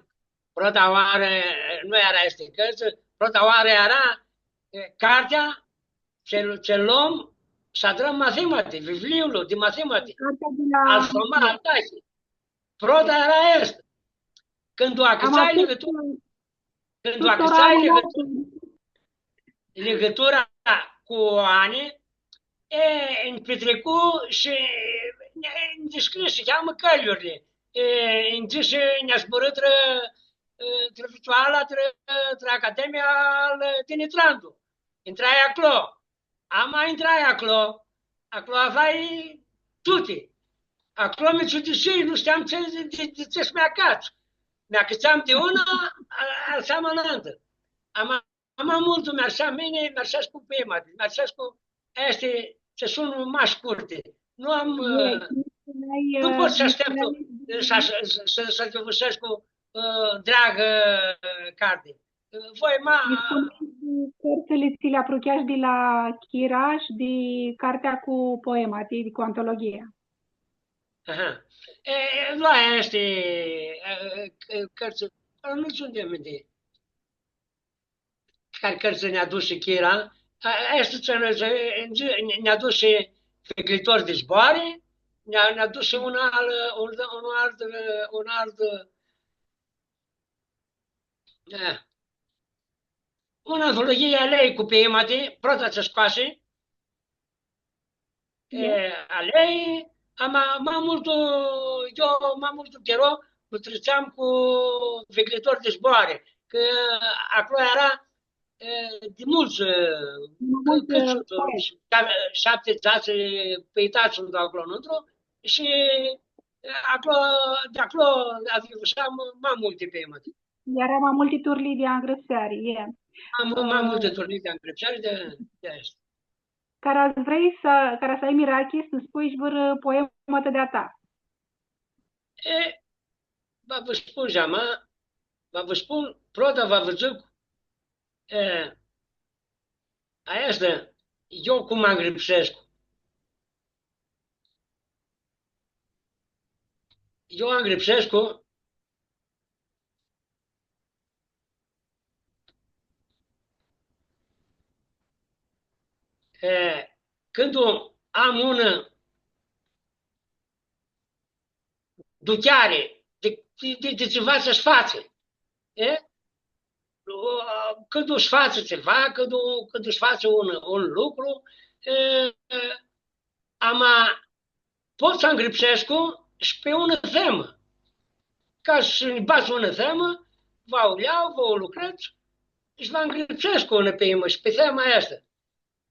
prota oarã, nu eara aesti cãrtsã, prota oarã eara, e, cartea tsi, tsi lom, s-adrãm mathimati, vivliul di mathimati. Cartea di la Al Soma Atachi. Prota eara aestã. Cãndu u acãtsai ligãtura, cãndu u acãtsai ligãtura, ligãtura cu Ani, e, nj-pitricu shi nj-, nj-dishcljisi, cheamã, cãljurli. E, nj-dzãsi, nj-zburã trã, ã, trã Fitsoala, trã, trã Academia al Tinitrandu. Intrai aclo. Ama intrai aclo, aclo aveai tuti. Aclo mi ciudisii, nu shteam tsi, di, di tsi s-mi acats. Mi acãtsam di unã, a-, alãsam alantã. Ama, ama multu mi-arsea mini, mi-arsescu poemati, mi-arsescu, aesti tsi suntu ma shcurti. Nu am, ã, nu pot s-ashteptu s-, s-, s-, s-agiuvãsescu, ã, dreagã, ã, carti. Voi ma... Dispuneai di cãrtsãli tsi li aprucheash di la Chira shi di cartea cu poemati, di, cu antologia. Aha. E, e, nu, aesti, e, e, cãrtsã, nu tsãn minti cari cãrtsã nj-adusi Chira. A, aesti tsi, tsi, nj-adusi Viglitori di zboarã, nj-a, nj-adusi un al-, un, un alt, un alt, e, unã antologie a ljei cu poemati, prota tsi scoasi, e, a ljei, ama ma multu, eu ma multu chiro lu trãtseam cu Viglitori di zboarã, cã aclo eara, e, di multsã, e, di multsã, cã, cãts suntu, poeti. Shapti, shapti, dzatsi poetats suntu aclo nãuntru shi, e, aclo, di aclo agiuvãsam ma multi poemati. Eara ma multi turlii di angrãpseari, e. Ma mu-, ma multi turlii di angrãpseari di, di aestã. Cara s-vrei s-, cara s-ai mirachi s-nã spunj shi vãrã poematã di-a ta. E, va vã spun, Jama, va vã spun, prota va vã dzãc, e, aestã, eu cum angrãpsescu. Eu angrãpsescu, e, cãndu am unã ducheari di, di, di, di tsiva tsi s-fatsi, e? Cãndu s-fatsi tsiva, cãndu, cãndu s-fatsi un, un lucru, e, ama pot s-angrãpsescu shi pi unã temã. Ca s-nji badz unã temã, va u ljau, va u lucredz shi va angrãpsescu unã poemã shi pi tema aestã.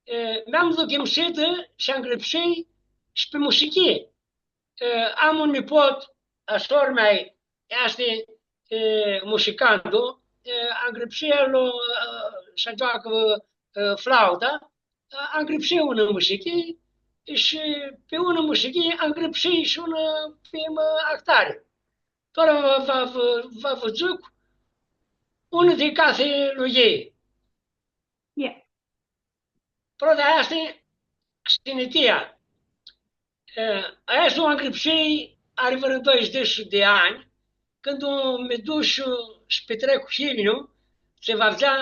E, mi-am duchimsitã shi angrãpsii shi pi musicii. E, am un nipot, a sor-mea, easti, e, musicantu, e, angrãpsii el, e, s-agioacã, e, flauta, angrãpsii unã musichii shi pi unã musichii angrãpsii shi unã poemã ahtari. Tora va, va, va, va vã dzãc unã di cathi lughii. Ie. Prota easti Xinitia. E, aestã u angrãpsii ari vãrã doisprãdzatsi di anj, cãndu mi dush s-pitrec hilj-nju, tsi va avdzea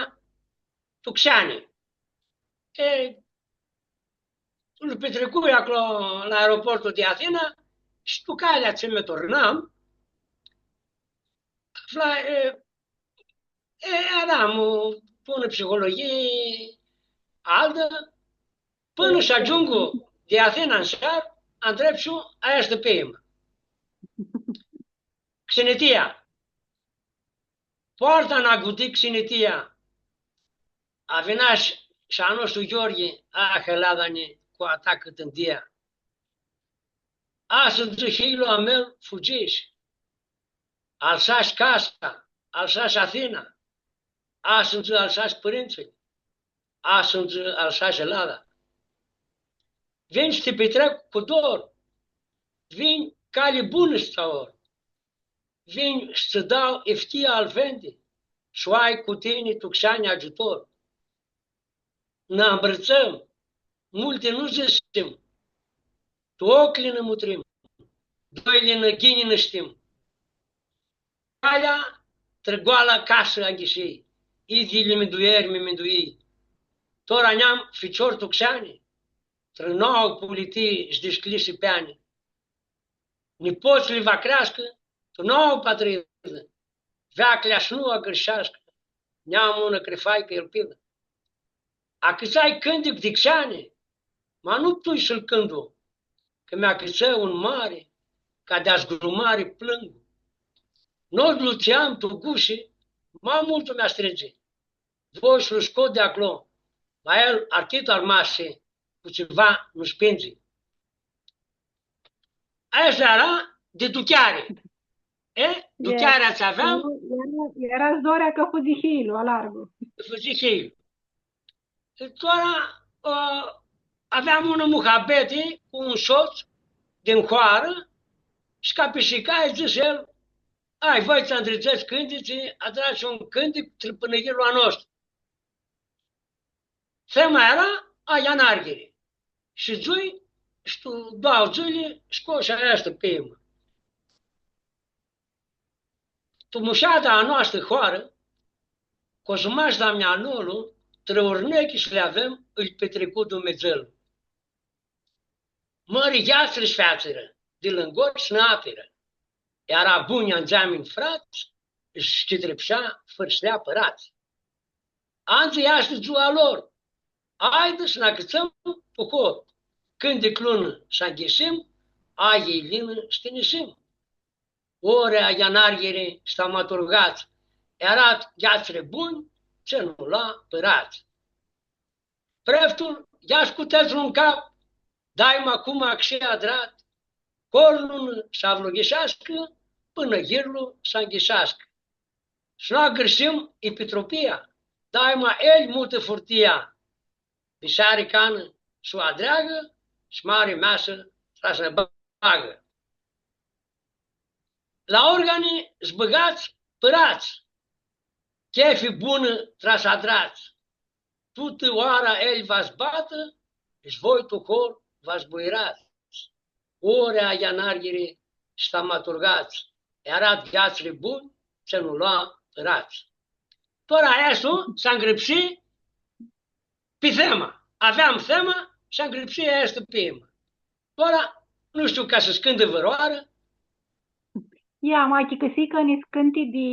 tu Xeani. E, lu pitricui aclo la aeroportul di Athina shi tu calea tsi mi turnam, afla, e, e, earam, ã, pi unã psihologhii altã, pãnã s-agiungu di Athina ãn Sar, angrãpshu aestã poemã. Xinitia. Poarta nã aguti xinitia. Avinash sh-a nostru Gheorghi, ah, Elada-nji, cu a ta cãtãndia. Asãndzã hilju a meu fugish. Alsash casa, alsash Athina. Asãndzã alsash pãrintsãlj. Asãndzã alsash Elada. Vin s-ti pitrec cu dor. Vin cali bunã s-tsã or. Vin s-tsã dau iftia al vendi, s-u ai cu tini tu Xeani agiutor. Nã ambrãtsãm, multi nu dzãsim, tu oclji nã mutrim, doilji nã ghini nã shtim. Calea trã goala casã aghishii, idyili minduieri mi minduii. Tora nj-am ficior tu Xeani, trã noauã pulitii sh-dishcljisi peani. Nipotslji va creascã tu noauã patridã, veaclja s-nu agãrsheascã, nj-am unã crifai pi elpidã. Acãtsai cãntic di Xeani, ma nu putui s-lu cãntu, cã mi acãtsã un mari, ca di azgrumari plãngu. Nodlu tsi am tu gushi, ma multu mi-astrindzã. Voi s-lu scot di aclo, ma el, architu armasi cu tsiva, nu spindzi. Aestã eara di ducheari. E, duchearea tsi aveam. Eara, eara zorea cã fudzi hilju alargu. Fudzi hilju. E, tora, ã, aveam unã muhabeti cu un sots din hoarã shi ca pishicai dzãsi el: „Ai, voi tsi andridzets cãntitsi, adrats un cãntic trã pãnãyirlu a nostru.” Tema eara Ayanarghiri. Shi dzãsi, shi tu doauã dzãli, scosh aestã poemã. Tu mushata a noastrã hoarã, cozmashlji a mea nolu, trã urnechi s-li avem, ãlj pitricu Dumnidzãlu. Mãri gheatsãri s-featsirã, di lãngots nã apirã. Eara bunj andzeamini frats, s-chitripsea fãrshilea pãrats. Andzã easti dzua lor, aidi s-nã acãtsãm tu hor. Cãntic lunã s-anghisim, ayi linã s-tinjisim. Ore Ayanarghiri, stamaturgats, earat gheatsãri bunj, tsi nu lua pãrats. Preftul, ia scutets un cap, daima cum axi adrat, horlu s-avlughisheascã, pãnãyirlu s-anghiseascã. S-nu agãrshim epitropia, daima el mutã furtia, biserica s-u adreagã, shi mari measã tra s-nã bagã. La organi s-bãgats pãrats, chefi bunã tra s-adrats. Tutã oara el va s-batã, shi voi tu hor va s-buirats. Ore Ayanarghiri, stamaturgats, earat gheatsãri bunj, tsi nu lua pãrats. Tora aestu s-angrãpsi pi tema. Aveam tema shi angrãpsi aestã poemã. Tora, nu shtiu ca s-cãntã vãrãoarã. Ia, ma achicãsii cã niscãnti di,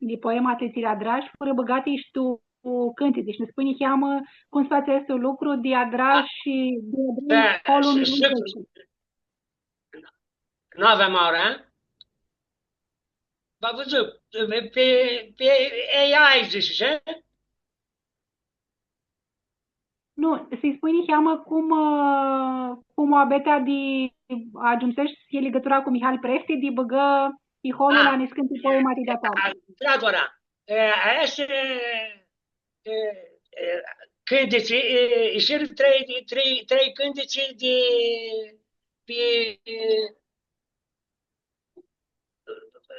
di poematli tsi li adrash, furã bãgati shi tu cãntitsi. Shi nã spunj niheamã cum s-fatsi aestu lucru di adrash shi di adrash holul. Nu aveam aurã, e? Va vãdzui, pi, pi A I dzãsi, e? Nu, s-lji spunj niheamã cum, ã, cum muabetea di agiumsesh s-hii ligãtura cu Mihal Prefti, di bãgã iholul la niscãnti poemati di-a ta. A, da, tora. E, aestã, e, e, cãntitsi, e, ishirã trei, trei, trei cãntitsi di, pi, e,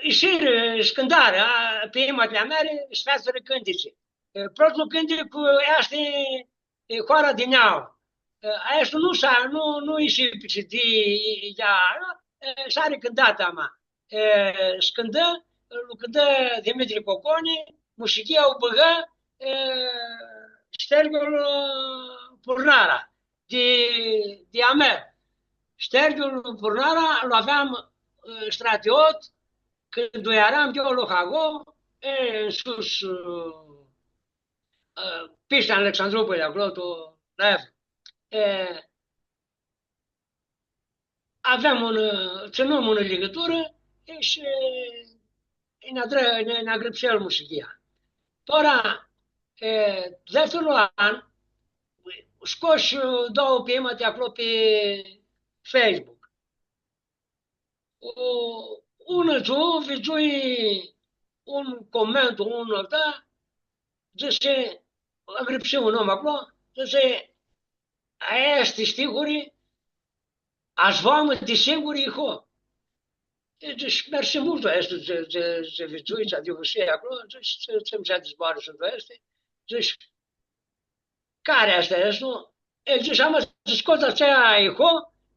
ishirã, scãndarã, a, poematli a meali, s-featsirã cãntitsi. E, protlu cãntic easti, e, Hoara di Neauã. E, aestu nu s-a, nu, nu ishi pi C D, e, ea, e, s-ari cãntatã, ama. E, s-cãntã, lu cãntã Dimitri Coconi, mushichia u bãgã, e, Stergiul Purnara, di, di a meu. Stergiul Purnara lu aveam, e, stratiot, cãndu earam eu la Hago, e, nsus, e, e, pishti Alexandropoli, aclo, tu, la Efru. E, aveam un, e, tsãnum unã ligãturã, e, shi, e, nã adrã-, nã, nã angrãpsi el mushichia. Tora, e, defturlu an, scosh, e, doauã poemati aclo pi Facebook. O, unã dzuã vidzui un comentu, un alta, dzãsi, angrãpsi un om aclo, dzãsi, „Aesti stihuri, a s-vã amãnti singuri iho.” E, dzãsh, „Mersi multu, aesti, tsi, tsi, tsi vidzui, tsi adivãsii aclo, dzãsh, tsi, tsi msheati zboarã suntu aesti?” Dzãsh, „Cari aestã easti, nu?” E, dzãsh, „Ama s-scots atsea iho,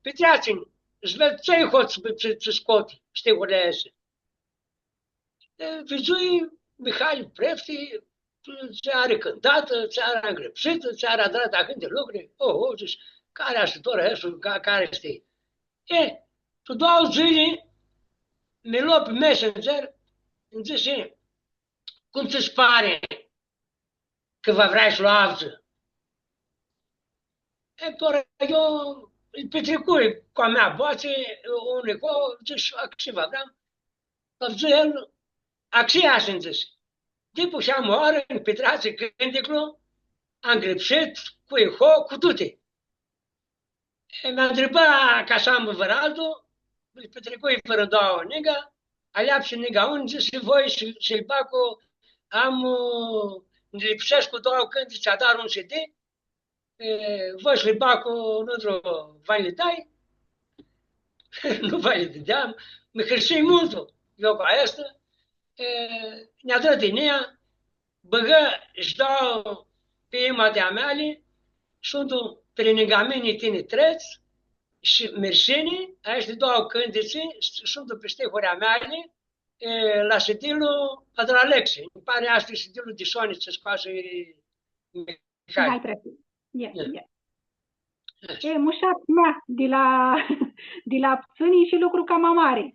pitreatsi-nj, s-ved tsi iho tsi, tsi, tsi scot stihurli aesti.” E, vidzui Mihali Prefti, tsi ari cãntatã, tsi ari angrãpsitã, tsi ari adratã ahãnti lucri. „Oho”, dzãsh, „cari easti tora aestu, ca-, cari easti?” E, tu doauã dzãli, mi lo pi Messenger, nji dzãsi, „Cum tsã s-pari cã va vrei s-lu avdzã?” E, tora eu lji pitricui cu a mea boatsi, un iho, dzãsh, „Axi va vream.” Avdzã el, „Axi easti”, nji dzãsi. Di puseamã oarã, nji pitreatsi cãnticlu, angrãpsit, cu eho, cu tuti. E, mi ntriba ca s-am vãrã altu, li pitricui vãrã doauã nica, aleapsi nica un, dzãsi, voi s-, s-lu bag, am, ã, lipsescu doauã cãntitsi, adar un C D, e, voi s-li bag, nu shtiu, va nji li dai? Nu va nji li dãdeam, mi hãrsii multu, eu cu aestã, e, nj-adrã tinjia, bãgã sh-doauã poemati a meali, suntu Tri nica mini tini trets shi Mirsini, aesti doauã cãntitsi, suntu pi stihuri a meali, e, la C D-lu Patralexi. Nji pari aestu e C D-lu di soni tsi scoasi Mihai. Mihai Prefi. E, e. E, mushat, na, di la, di la ptsãni shi lucru cama mari.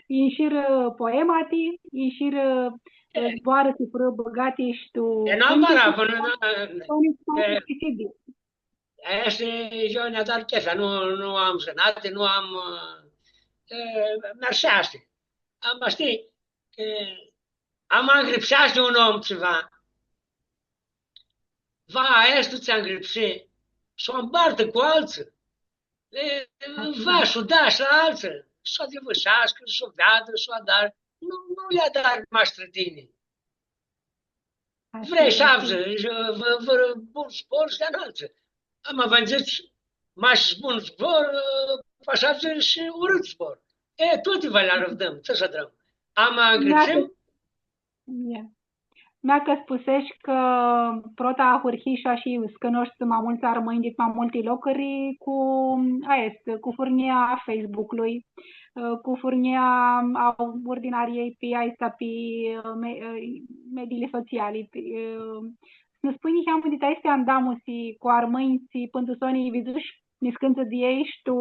Inshirã poemati, inshirã, e, zboarã tsi furã bãgati shi tu... E, nu am cãntitsi, para, pãnã, nu, nu, soni, e, soni, aestã, eu nj-adar chefea, nu, nu am zãnati, nu am, e, mi-arseashti. Ama, shtii, e, ama angrãpseashti un om tsiva. Va, aestu tsi angrãpsi, s-u ampartã cu altsã. E, va, s-u da shi la altsã, s-u adivãseascã, s-u veadã, s-u adarã. Nu, nu li adari mash trã tini. Vrei s-avdzã, vã, vã, bun zbor, s-ti analtsã. Ama va dzãts, mash bun zbor, poati s-avdzã shi urãt zbor. E, tuti va li arãvdãm, tsi s-adrãm. Ama angrãpsim? Ia. Mea cã spusesh cã prota ahurhish shi s-cunoshti ma multsã armãnj dit ma multi locuri cu, aestã, cu furnjia a Facebook-lui, cu furnjia a urdinariljei pi aestã, pi, ã, me-, ã, mediili sociali, pi, ã, s-nã spunj niheamã dit aesti andamusi cu armãnj tsi pãn tu soni lji vidzush niscãntsã di elj shi tu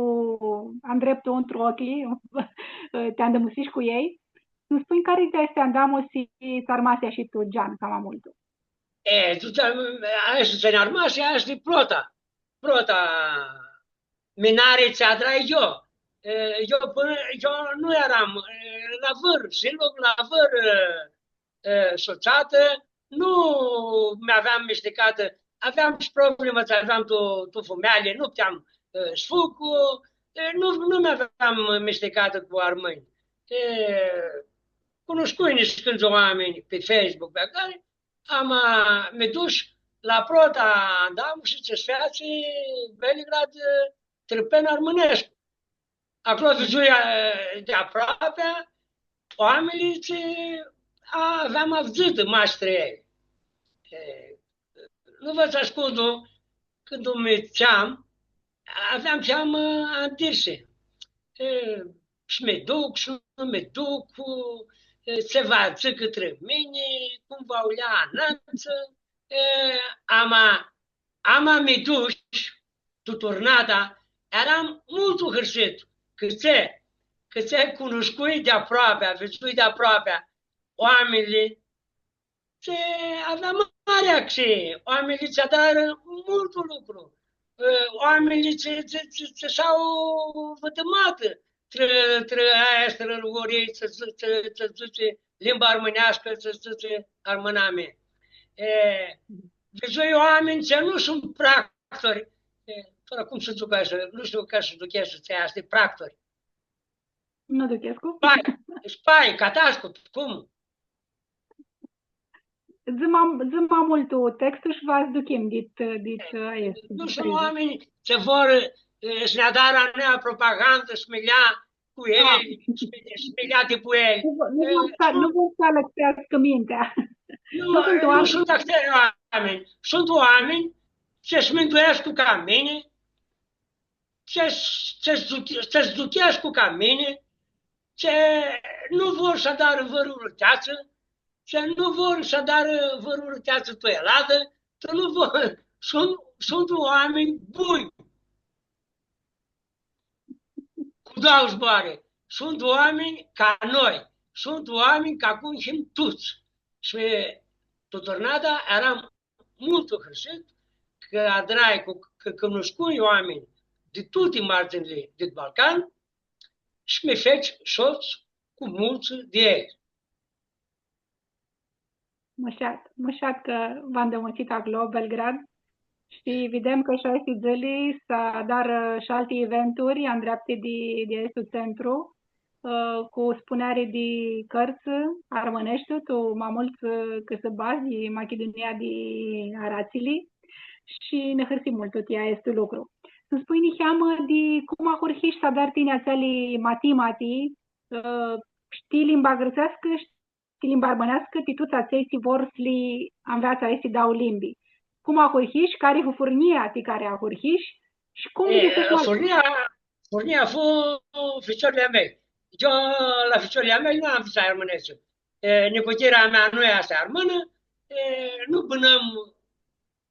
andreptu ãntru oclji, ti andãmusish cu elj. S-nã spunj cari di aesti andamusi tsã armasi shi tu gean cama multu. E, tu, aestã tsi nj-armasi, aestã e prota. Prota minari tsi adrai eu. E, eu pãnã, eu nu earam, e, la vãr, sigur, la vãr, e, e, sutsatã, nu mi aveam misticatã, aveam shi problemã tsi aveam tu, tu fumealji, nu puteam, e, s-fug, e, nu, nu mi aveam misticatã cu armãnj. E, cunuscui niscãntsã oaminj pi Facebook, pi acari, ama mi dush la prota andamusi tsi s-featsi Beligrad, e, Trãpen Armãnescu. Aclo vidzui, e, di aproapea oaminjlji tsi aveam avdzãtã mash trã elj. E, nu va tsã ascundu, cãndu mi dutseam, aveam feamã andirsi. E, s-mi duc, s-nu mi duc, e, tsi va dzãcã trã mini, cum va u ljea anantsã. E, ama, ama mi dush, tu turnata, earam multu hãrsit, cãtse, cãtse cunuscui di aproapea, vidzui di aproapea oaminjlji, tsi avea mari axii, oaminjlji tsi adarã multu lucru, e, oaminjlji tsi, tsi, tsi, tsi s-au vãtãmatã trã, trã aestã rãlgurei, tsi, tsi, tsi, tsi dzãtsi limba armãneascã, tsi, tsi dzãtsi armãnami. E, vidzui oaminj tsi nu suntu practori, e, fãrã cum s-dzãc ashi, nu shtiu cã s-duchescu tsi easti practori. Nu duchescu? Spai, spai, catascu, cum? Dzã ma, dzã ma multu textul shi va s-duchim dit, dit, e, aestã, nu shtiu, oaminj tsi vor, e, s-nã adarã a njia propagandã, s-mi ljea cu elj, s-mi, s-mi ljea di cu elj. Nu vor, nu vor s-, nu vor s-alãxeascã mintea. Nu, nu suntu oaminj. Nu suntu ahtãri oaminj. Suntu oaminj tsi s-minduescu ca mini, tsi, tsi s-duch-, tsi s-duchescu ca mini, tsi nu vor s-adarã vãrã urãteatsã, tsi nu vor s-adarã vãrã urãteatsã tu eladã, tsi nu vor, suntu, suntu oaminj bunj. Cu doauã zboarã, suntu oaminj ca noi, suntu oaminj ca cum him tuts. Shi tu turnata earam multu hãrsit, cã adrai cu, cã, cã cunuscui oaminj di tuti mardzinjli dit Balcan shi mi feci sots cu multsã di elj. Mushat, mushat cã v-andãmusit aclo, Belgrad. Shi videm cã shi aesti dzãli s-adarã shi alti eventuri andreapti di, di aestu centru, ã, cu spuneari di cãrtsã armãneshti, tu ma multsã, ã, cãsãbadz di Machidunia di Aratsili. Shi nã hãrsim multu ti aestu lucru. S-nji spunj niheamã di cum ahurhish s-adari tini atseali matimati, ã, shtii limba gãrtseascã, shtii limba armãneascã, ti tuts atselj tsi vor s-li anveatsã aesti dauã limbi. Cum ahurhish, cari fu furnia ti cari ahurhish shi cum... E, di cum... furnia, furnia fu ficiorlji a mei. Eu la ficiorlji a mei nu anvitsai armãneashti. E, nicuchira a mea nu easti armãnã, e, nu bãnãm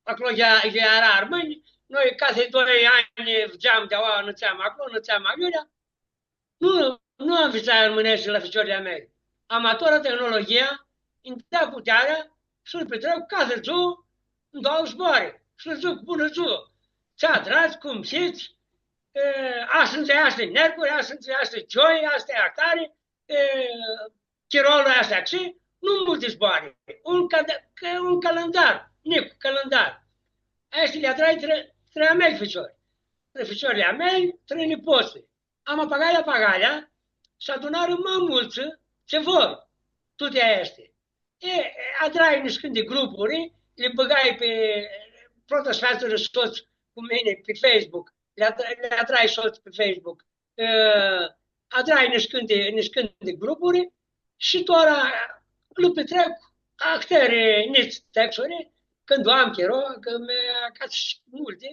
aclo, ea, ea eara armãnj, noi cathi doi anj fudzeam di aoa, nidzeam aclo, nidzeam aiurea. Nu, nu anvitsai armãneashti la ficiorlji a mei. Ama tora tehnologia nj-da putearea s-li pitrec cathi dzuã doauã zboarã. S-lã dzãc bunã dzuã, tsi adrats, cum hits, e, astãndzã easti miercuri, astãndzã easti gioi, aestã e ahtari, e, chirolu easti axi, nu multi zboarã. Un ca-, ca un calendar, njic calendar. Aesti li adrai trã, trã a mei ficiori. Trã ficiorlji a mei, trã nipots. Ama pagalea, pagalea, s-adunarã ma multsã tsi vor tuti aesti. E, e, adrai niscãnti grupuri, li bãgai pi, prota s-featsirã sots cu mini pi Facebook, li ad-, li adrai sots pi Facebook. E, adrai niscãnti, niscãnti grupuri shi tora li pitrec ahtãri njits texturi, cãndu am chiro, cã mi acatsã multi,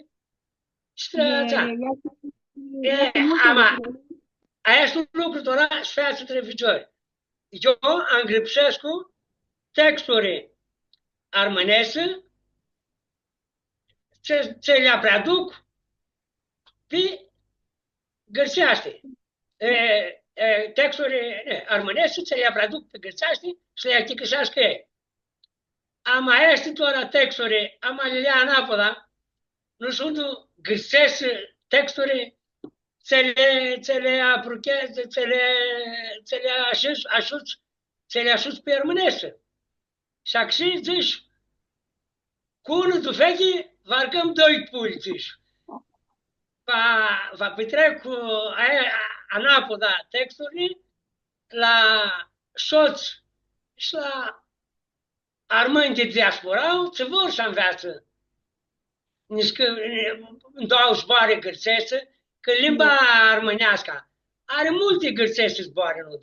shi trã... E, atsea. E, e, e, ama, aestu lucru tora s-featsi trã ficiori. Eu angrãpsescu texturi armãneshti, tsi, tsi li apriaduc pi gãrtseashti. E, e, texturi, e, armãneshti, tsi li apriaduc pi gãrtseashti, s-li achicãseascã elj. Ama aesti tora texturi, ama li ljea anapoda, nu suntu gãrtseshti texturi, tsi li, tsi li apruchezi, tsi li, tsi li ashuts, ashuts, tsi li ashuts pi armãneshti. Shi axi dzãsh, cu unã dufechi va arcãm doi pulj, dzãsh. Va, va pitrec cu aia, anapoda texturi la sots shi la armãnj di diaspora, tsi vor s-anveatsã niscã, doauã zboarã gãrtseshti, cã limba armãneascã ari multi gãrtseshti zboarã, nu?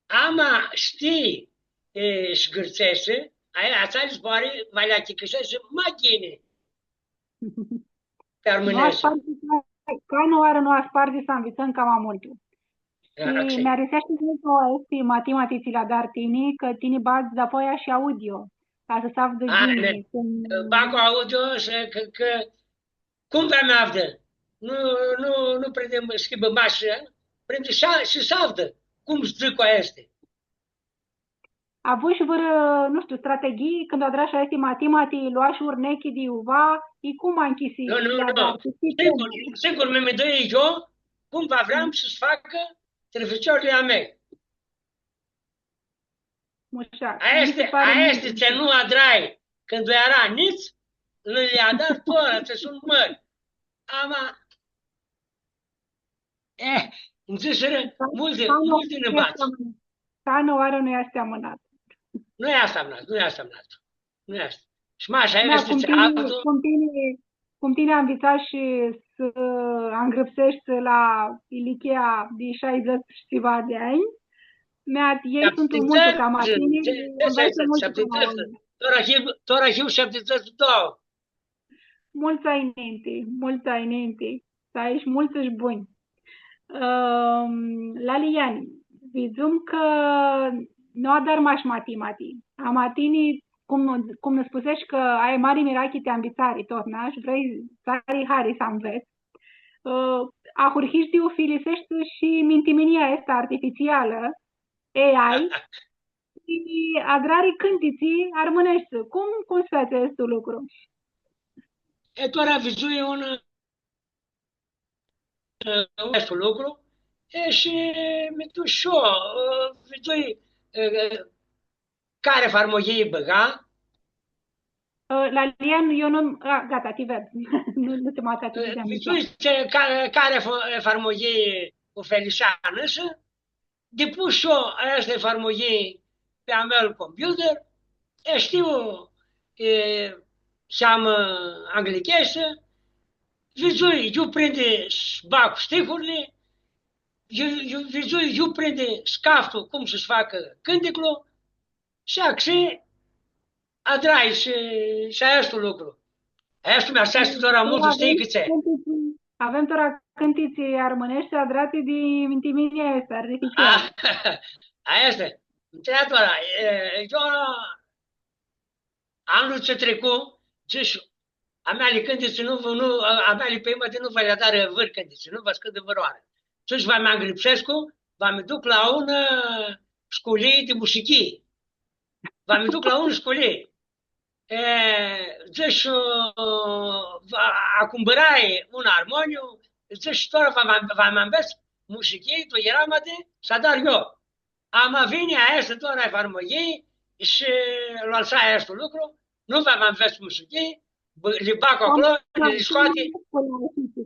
Ama shtii, e, shi gãrtseshti, aia, atseali zboarã va li achicãseshti ma ghini pi armãneshti. Nu aspardzi, canãoarã nu aspardzi s-anvitsãm cama multu. Shi mi ariseashti multu aesti matimati tsi li adari tini, cã tini badz dapoaia shi audio, ca s-avdã ghini cum... Bag audio shi cã, cã cum va mi avdã? Nu, nu, nu prindi s-hibã mash, prindi shi, shi s-avdã cum dzãc cu aesti. Avush vãrã, nu shtiu, strateghii cãndu adrash aesti matimati, loash urnechi di iuva, i cum anchisi? Nu, nu, nu. Sigur, sigur, mi, mi doi eu cum va vream s-facã trã ficiorlji a mei. Mushat. Aesti, aesti tsi nu adrai cãndu eara njits, li adar tora, tsi suntu mãri. Ama, e, nji dzãsirã multi, multi nãbadz. Canãoarã nu easti amãnat. Nu easti amãnat, nu easti amãnat. Nu easti. Shi mash aestã, cum tini, cum tini, cum tini anvitsash s-angrãpseshti la ilichia di shaidzãts shi tsiva di anj, mea, elj suntu multu cama tini, shaptidzãts, anveatsã multu cama tini. Tora hiu, tora hiu shaptidzãts shi doauã. Multsã anj ninti, multsã anj ninti. S-ai shi multsã shi bunj. Ãm, lali Iani, vidzum cã nu adari mash matimati. Ama tini, cum, cum nã spuseshi cã ai mari mirachi ti anvitsari totna shi vrei s-ai hari s-anvets, ã, ahurhish di ufiliseshti shi mintiminea aestã artificialã, A I, shi adrari cãntitsi armãneshti. Cum, cum s-featsi aestu lucru? E, tora vidzui un, un aestu lucru, e, shi mi dush shi eu, e, vidzui, e, cari farmugii bãga. Ã, la Lian, eu nu, a, gata, ti ved. Nu, nu te mai atrag. Ã, di-aia. Vidzui tsi, ca-, cari fo-, farmugii u Felician, shi depus eu aestã farmugii pi a meu computer, e, shtiu, e, seamã anglicheashti, vidzui, iu prindi s-bag stihurli, iu, iu, vidzui, iu prindi s-caftu cum s-facã cãnticlu, shi axi adrai shi, shi aestu lucru. Aestu mi-arsea tora multu, shtii cãtse? Avem tora cãntitsi armãneshti adrati di, di mini aestã, artificial. A, aestã. Ntreabã tora, e, eu, anlu tsi tricu, dzãsh, a meali cãntitsi nu, nu, a meali poemi di nu va li adarã vãr cãntitsi, nu va s-cãntã vãrãoarã. Dzãsh, va mi angrãpsescu, va mi duc la unã sculii di musicii. Va mi duc la unã sculii. E, dzãsh, va, acumpãrai un armoniu, dzãsh, tora va, va, va mi anvets musicii, tu gramati, s-adar eu. Ama vini aestã tora farmugii shi lu altsai aestu lucru, nu va mi anvets musicii, bã-, li bag aclo, li scoati.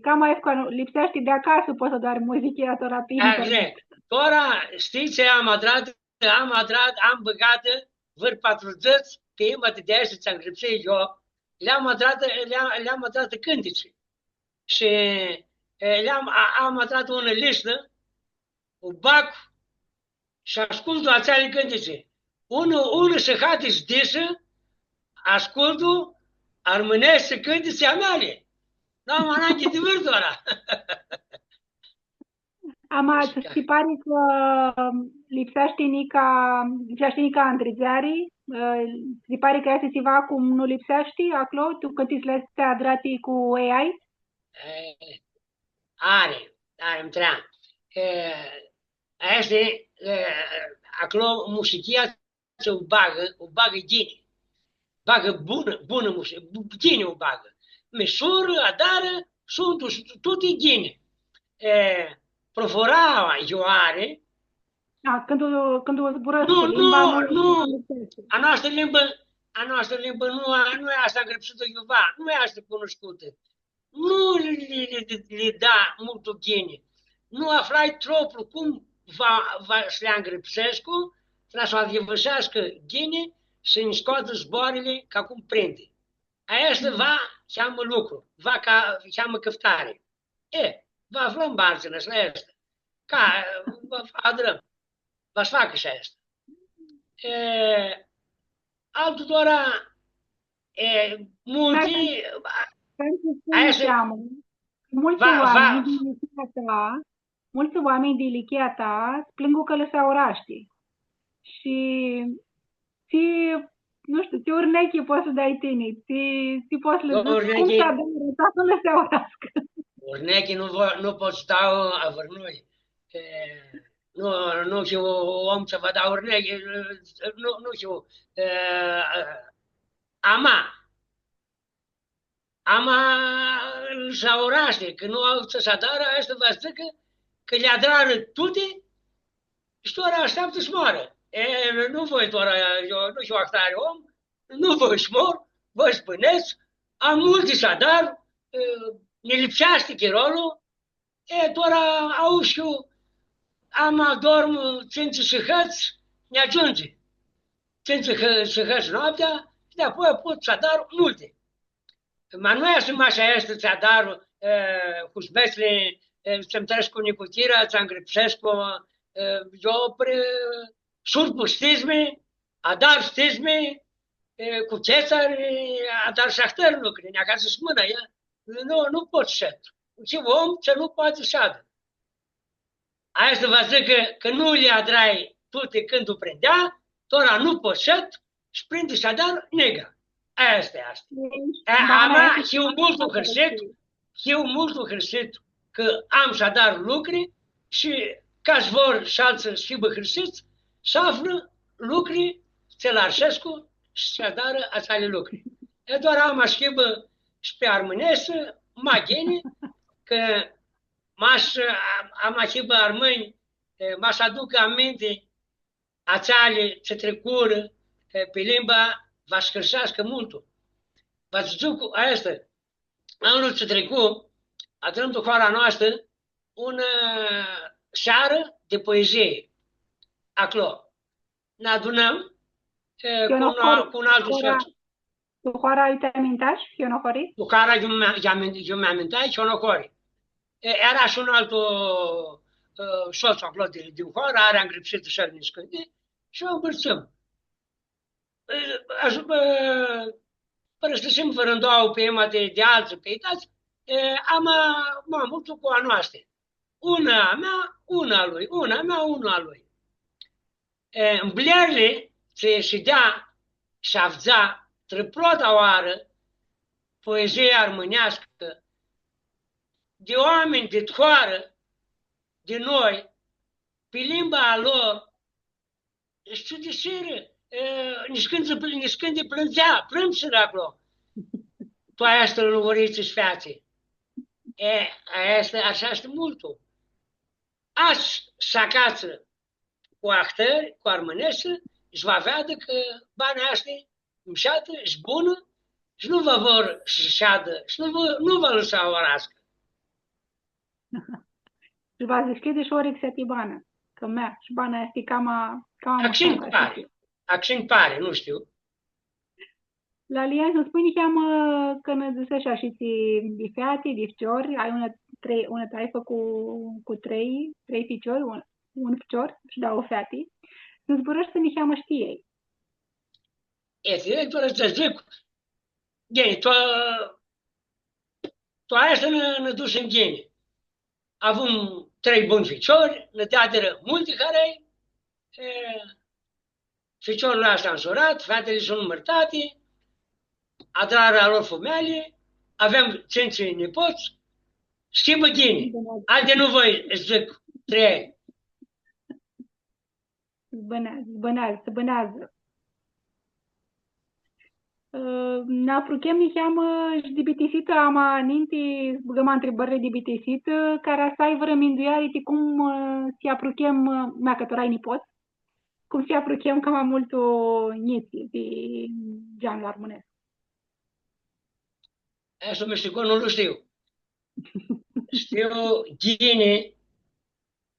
Cama e cu, lipseashti di acasã, pots s-adari muzichia tora pi internet. Tora, shtii tsi am adratã? Am adratã, am bãgatã vãr patrudzãts poemi di aesti tsi angrãpsii eu, li-am adratã, li-am, li-am adratã cãntitsi. Shi, e, li-am, a, am adratã unã listã, u bag shi ascultu atseali cãntitsi. Unã, unã sãhati shi dzatsi, ascultu armãneshti cãntitsi a meali. Nu am ananghi di vãr tora. Ama, tsã si pari cã lipseashti nica, lipseashti nica andridzeari? Ã, tsã si pari cã easti tsiva cum nu lipseashti aclo, tu cãntitsli aesti adrati cu A I? E, ari, ari, ntream. E, aestã e, e, aclo mushichia tsi u bagã, u bagã ghini. Bagã bunã, bunã mushi-, bu-, ghini u bagã. Mishor, adarã, suntu, suntu tuti ghini. E, profora iu ari. Da, cãndu, cãndu zburãscu, nu, limba nu, nu, nu lipseashti. A noastrã limbã, a noastrã limbã nu, nu easti angrãpsitã iuva, nu easti cunuscutã. Nu li, li, li, li da multu ghini. Nu aflai troplu cum va, va s-li angrãpsescu, tra s-u adyivãseascã ghini, s-nji scoatã zboarãli ca cum prindi. Aestã va cheamã lucru, va ca cheamã cãftari. E, va aflãm barzina shi la aestã. Ca, va adrãm. Va s-facã shi aestã. E, altu tora, e, multi, aestã, multsã oaminj di ilichia ta, multsã oaminj di ilichia ta s-plãngu cã lã s-aurashti. Shi tsi, nu shtiu, tsi urnechi pots s-dai tini, tsi, tsi pots s-lã dzãts, cum s-adarã ca s-nu lã s-aurascã. Urnechi nu vo-, nu pot s-dau a vãrnui. E, nu, nu hiu om tsi va dau urnechi, nu, nu hiu, e, ama, ama lã s-aurashti, cã nu au tsi s-adarã, aestã va dzãcã cã li adrarã tuti, shi tora ashteaptã s-moarã. E, nu voi tora, eu nu hiu ahtari om, nu voi s-mor, voi s-bãnedz, am multi s-adar, e, nji lipseashti chirolu, e, tora aush, ama dorm tsintsi sãhãts, nj-agiundzi. Tsintsi sãhã-, sãhãts noaptea, shi di-apoia pot s-adar multi. Ma nu easti mash aestã tsi adar, e, huzmetsli, e, tsi-nj trescu nicuchira, tsi angrãpsescu, e, eu pri-, surpu stizmi, adar stizmi, e, cu chetsari, adar shi ahtãri lucri, nj-acatsã shi mãna, ia. Nu, nu pot s-shed. Hiu om tsi nu poati s-shadã. Aestã va dzãcã cã, cã nu li adrai tuti cãndu prindea, tora nu pot s-shed, shi prindi s-adar nega. Aestã easti. E, ama, hiu multu hãrsit, hiu multu hãrsit cã am s-adar lucri shi ca s-vor shi altsã s-hibã hãrsits, s-aflã lucri tsi lã arshescu shi s-adarã atseali lucri. E, tora ama s-hibã shi pi armãneshti, ma ghini, cã ma s-, a-, ama hibã armãnj, e, ma s-aducã aminti atseali tsi tricurã, pi, pi limba va s-hãrseascã multu. Va s-dzãc, aestã, anlu tsi tricu, adrãm tu hoara noastrã unã searã di poezii. Aclo. Nã adunãm, e, cu un, cu un altu sots. Tu hoara iu ti amintash, Chionohori? Tu hoara iu mi, iu mi, iu mi amintai, Chionohori. E, eara shi un altu, e, sots aclo di, di hoarã, ari angrãpsitã shi el niscãnti, shi u ãmpãrtsãm. E, ash-, e, pãrãstisim vãrã doauã poemi di, di altsã poets, e, ama, ma multu cu a noastã. Unã a mea, unã a lui, unã a mea, unã a lui. E, mblerli tsi shidea shi avdza trã prota oarã poezia armãneascã, di oaminj di hoarã, di noi, pi limba a lor, s-ciudisirã, e, niscãnti, niscãnti plãndzea, plãmsirã aclo. Tu aestã lungurii tsi s-featsi. E, aestã, ashi easti multu. Ashi s-acatsã cu ahtãri, cu armãneshti, shi va veadã cã bana aestã e mshatã shi bunã shi nu va vor s-shadã shi nu va, nu va lã s-aurascã. Shi va s-dishcljidã shi orixea ti banã, cã mea, shi bana easti cama, cama mushatã, ashi. Acshi nj-pari, acshi nj-pari, nu shtiu. Lalian, s-nã spunj niheamã, cã nã dzãseshi ashi tsi di feati, di ficiori, ai unã, trei, unã taifã cu, cu trei, trei ficiori, un, un ficior shi dauã feati. S-nã zburãshti niheamã shi ti elj. E, ti elj, fãrã s-dzãc, ghini, tu, tu aestã nã, nã dusim ghini. Avum trei buni ficiori, nã deadirã multi hãrei, e, ficiorlu easti nsurat, featili suntu mãrtati, adrarã a lor fumealji, avem tsintsi nipots, s-hibã ghini. Alti nu voi s-dzãc, trei. S-bãneadzã, s-bãneadzã, s-bãneadzã. Ã, nã apruchem niheamã shi di bitisitã, ama ninti s-bãgãm ntribãrli di bitisitã, cara s-ai vãrã mindueari ti cum, ã, s-lji apruchem, ã, mea cã tora ai nipots, cum s-lji apruchem cama multu njitslji di geanlu armãnescu. Aestu mishticon nu lu shtiu. Shtiu ghini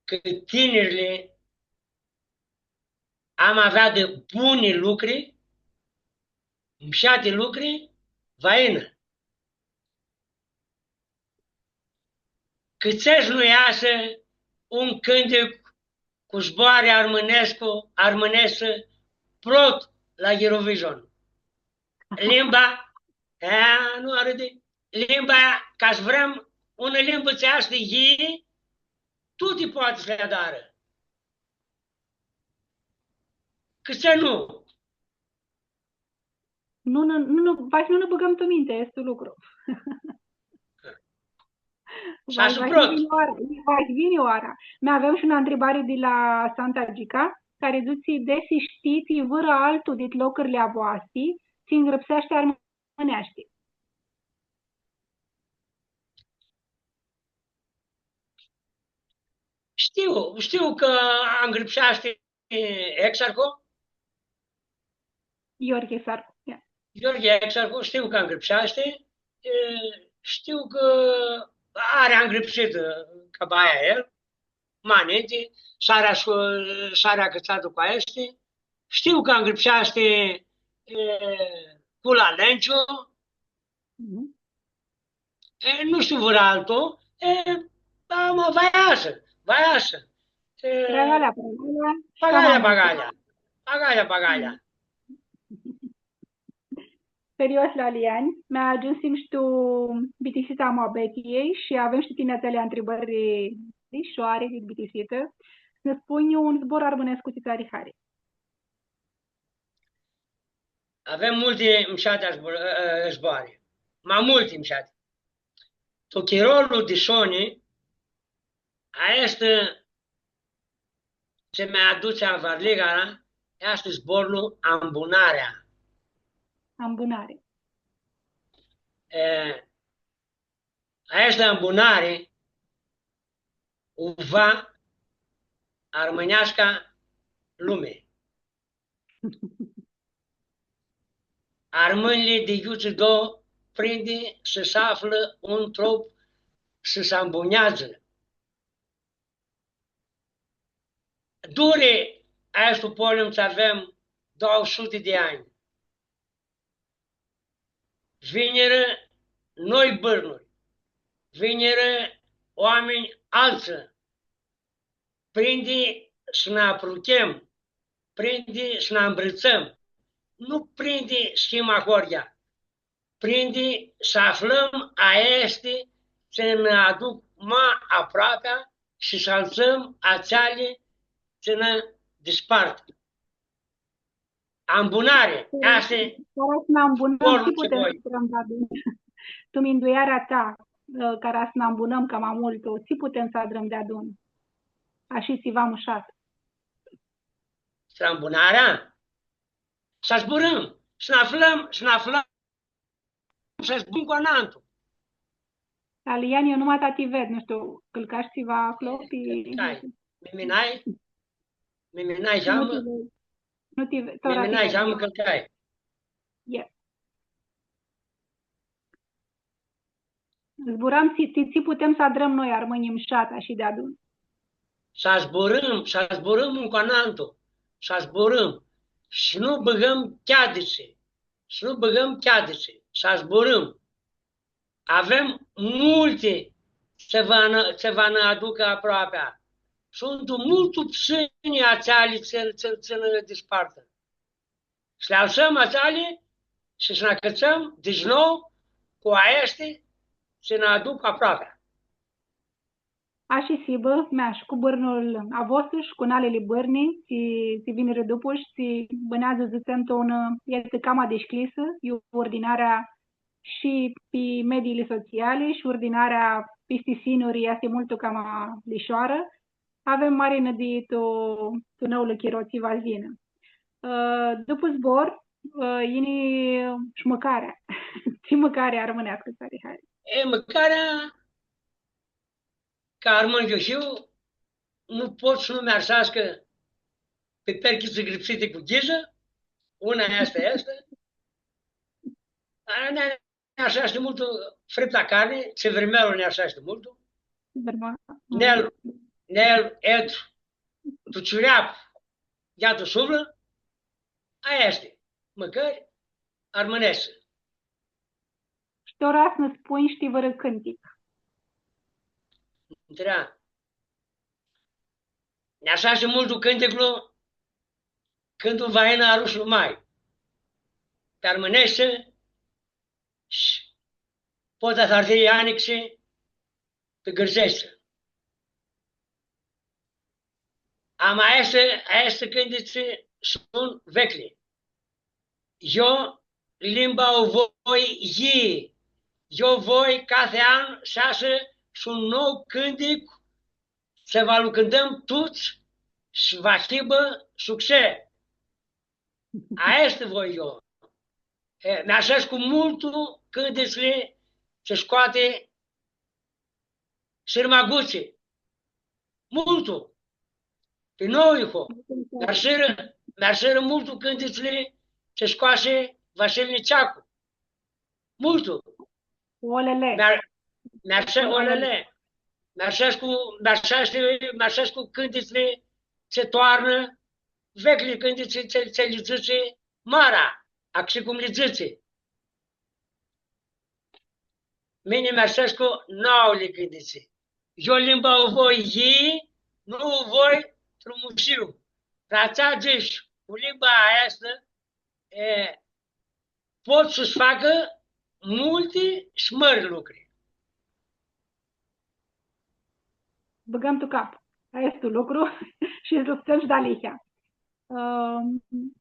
cã tinirlji ama avea di buni lucri, mshati lucri, va yinã. Cãtse s-nu easã un cãntic cu zboarã armãnescu, armãnescu, prot la Eurovision? Limba, e, nu arãdi. Limba, ca s-vrem unã limbã tsi easti yii, tuti poati s-li adarã. Cãtse nu? Nu, nu, nu, nu, va s-nu nã bãgãm tu minti, easti un lucru. Va s-vini oara, va s-vini oara. Noi avem shi unã ntribari di la Santa Gica, cari dzãtsi, desi shtits vãrã altu dit locurli a voasti, tsi ngrãpseashti armãneashti. Shtiu, shtiu cã angrãpseashti Exarhu? Iorghi Exarhu, ia. Iorghi Exarhu, shtiu cã angrãpseashti, e, shtiu cã ari angrãpsitã, e, ca baia el, ma ninti, s-ari ascu-, s-ari acãtsatã cu aesti, shtiu cã angrãpseashti, e, cu la Lenciu, Mhm. E, nu shtiu vãr altu, e, ama va easã, va easã. E, pagalea, pagalea, pagalea, pagalea. Pagalea, pagalea. Serios, Lalian, ma agiumsim shi tu bitisita a muabetiljei shi avem shi tu tini atseali ntribãri lishoari di bitisitã. S-nã spunj un zbor armãnescu tsi tsã ari hari. Avem multi mshati zbo-, ã, zboari. Ma multi mshati. Tu chirolu di soni, aestã tsi mi adutsi avarliga, easti zborlu Ambunarea. Ambunarea. E, aestã Ambunari u va armãneasca lumi. Armãnjlji di iutsido prindi s-aflã un trup s-ambuneadzã. Duri aestu polim tsi avem doauã suti di anj. Vinirã noi bãrnuri, vinirã oaminj altsã. Prindi s-nã apruchem, prindi s-nã ambrãtsãm, nu prindi s-him ahoryea, prindi s-aflãm aesti tsi nã aduc ma aproapea shi s-altsãm atseali tsi nã dispart. Ambunari, aestã e. Cara s-nã ambunãm, tsi putem s-adrãm deadun? Tu minduearea ta, ã, cara s-nã ambunãm cama multu, tsi putem s-adrãm deadun? Ashi s-hibã mushat. Strambunarea? S-zburãm, s-nã-aflãm, s-nã-aflãm, s-zburãm cu anantu. Aliani, eu numata ti ved, nu shtiu, cãlcash tsiva aclo? Cãlcai. Mi minai? Mi minai? Nu ti ved. Nu ti ved. Mi minai, cãlcai. Yes. Zburam, tsi, tsi, tsi putem s-adrãm noi, armãnjlji, mushat, ashi deadun? S-zburãm, s-zburãm un cu anantu, s-zburãm. S-nu bãgãm cheaditsi, s-nu bãgãm cheaditsi, s-zburãm. Avem multi tsi va nã, tsi va nã aducã aproapea. Suntu multu psãni atseali tsi, tsi, tsi nã dispartã. S-li alãsãm atseali shi s-nã acãtsãm di nou cu aesti tsi nã aduc aproapea. Ashi s-hibã, mea, shi cu bãrnul a vostu shi cu nalili bãrni, tsi, tsi vinirã dupu shi tsi bãneadzã, dzãtsem, tu unã etã cama dishcljisã, iu urdinarea shi pi mediili sociali shi urdinarea pisti sinuri easti multu cama lishoarã. Avem mari nãdii tu, tu noulu chiro tsi va s-yinã. Ã, dupu zbor, ã, yini shi mãcarea. Tsi mãcari armãneascã ts-ari hari? E, mãcarea, ca armãn iu hiu, nu pot s-nu mi-arseascã piperchitsi gripsiti cu ghizã, una easti, easti. Aia nã, nã arseashti multu fripta carni, tsi vrimelu nã arseashti multu. Vrimelu. Nel, nel, et, tu ciureap, ia tu suflã, aia easti. Mãcãri armãneshti. Shi tora s-nã spunj shi ti vãrã cãntic. Ntreb. Nã arseashti multu cãnticlu, Cãndu va yinã aruslu mai. Pi armãneashti shi poati s-ardi anixi pi gãrtseashti. Ama aesti, aesti cãntitsi suntu veclji. Io limba u voi yii. Io voi cathi an s-easã shi un nou cãntic, s-va lu cãntãm tuts shi va hibã sucse. Aesti voi io. E, mi-arsescu multu cãntitsli tsi scoati Sirma Guci. Multu. Pi nou iho. Mi-arsirã, mi-arsirã multu cãntitsli tsi scoasi Vasili Niceacu. Multu. Olele. Mi-ar-, mi-arse-, olele. Mi-arsescu, mi-arsescu, mi-arsescu cãntitsli tsi toarnã, veclji cãntitsi tsi, tsi li dzãtsi mara, axi cum li dzãtsi. Mini mi-arsescu noauli cãntitsi. Io limba u voi yii, nu u voi trumusiu. Pra atsea dzãsh, cu limba aestã, e, pot s-facã multi shi mãri lucri. Bãgãm tu cap. Aestu lucru shi s-luptãm shi dealihea. Ã,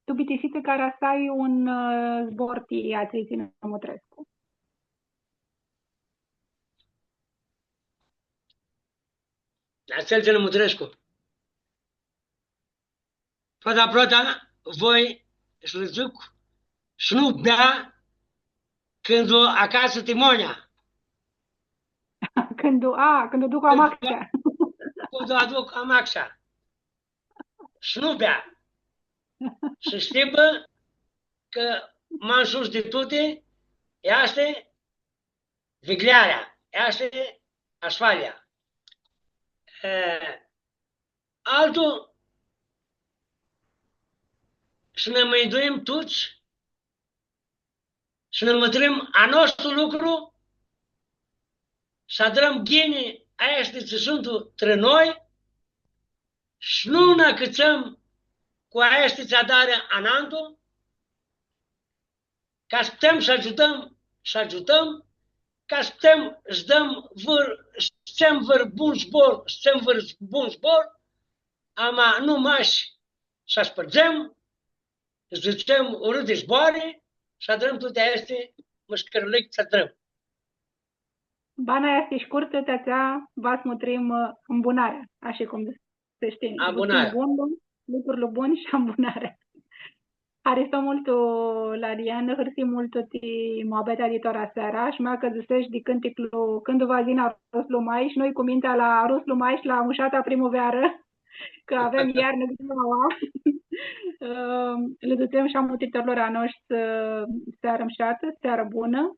tu bitisitã cara s-ai un, ã, zbor ti atselj tsi nã mutrescu. Atselj tsi nã mutrescu. Prota, prota, voi s-lã dzãc s-nu bea cãndu acatsã timonea. Cãndu, a, cãndu duc amaxea. Cãndu aduc amaxea. S-nu bea. S-shtibã cã ma sus di tuti, easti vigljarea, easti asfalia. E, altu, s-nã minduim tuts, s-nã mutrim a nostru lucru, s-adrãm ghini aesti tsi suntu trã noi, s-nu nã acãtsãm cu aesti tsi adarã anantu, ca s-putem s-agiutãm, s-agiutãm, ca s-putem s-dãm vãr, s-fãtsem vãr bun zbor, s-fãtsem vãr bun zbor, ama nu mash s-aspãrdzem, s-dzãtsem urãti zboarã, s-adrãm tuti aesti mãscãrlãchi tsi adrãm. Bana easti shcurtã, ti atsea va s-mutrim, ã, ambunarea, ashi cum s-shtii. Ambunarea. Lucrul bun, lucrul bun shi ambunarea. Haristo multu, Lalian, hãrsi multu ti muabetea di tora seara, shi ma cã dzãseshi di cãnticlu Cãndu va s-yinã aruslu mai, shi noi cu mintea la aruslu mai shi la mushata primuvearã, cã avem iarnã, ã, lã dzãtsem shi a mutritorlor a noshtri, ã, searã mushatã, searã bunã.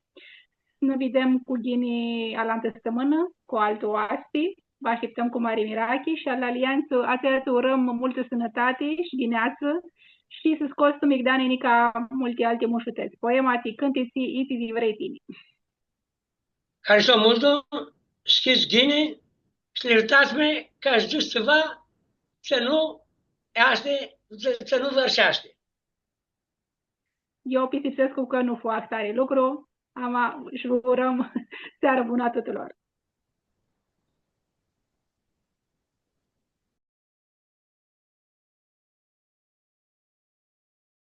Nã videm cu ghini alantã stãmãnã, cu altu oaspi. Vã ashtiptãm cu mari mirachi shi a Lalian, atsea tsã urãm multã sãnãtati shi ghineatsã shi s-scots tu migdani nica multi alti mushutets. Poema ti cãntitsi itsi tsi vrei tini. Haristo multu, s-hits ghini, s-lji ljirtats-mi cã ash dzãsh tsiva, tsi nu easti, tsi, tsi nu vãrseashti. Eu pistipsescu cã nu fu ahtari lucru, ama shi vã urãm searã bunã a tutulor.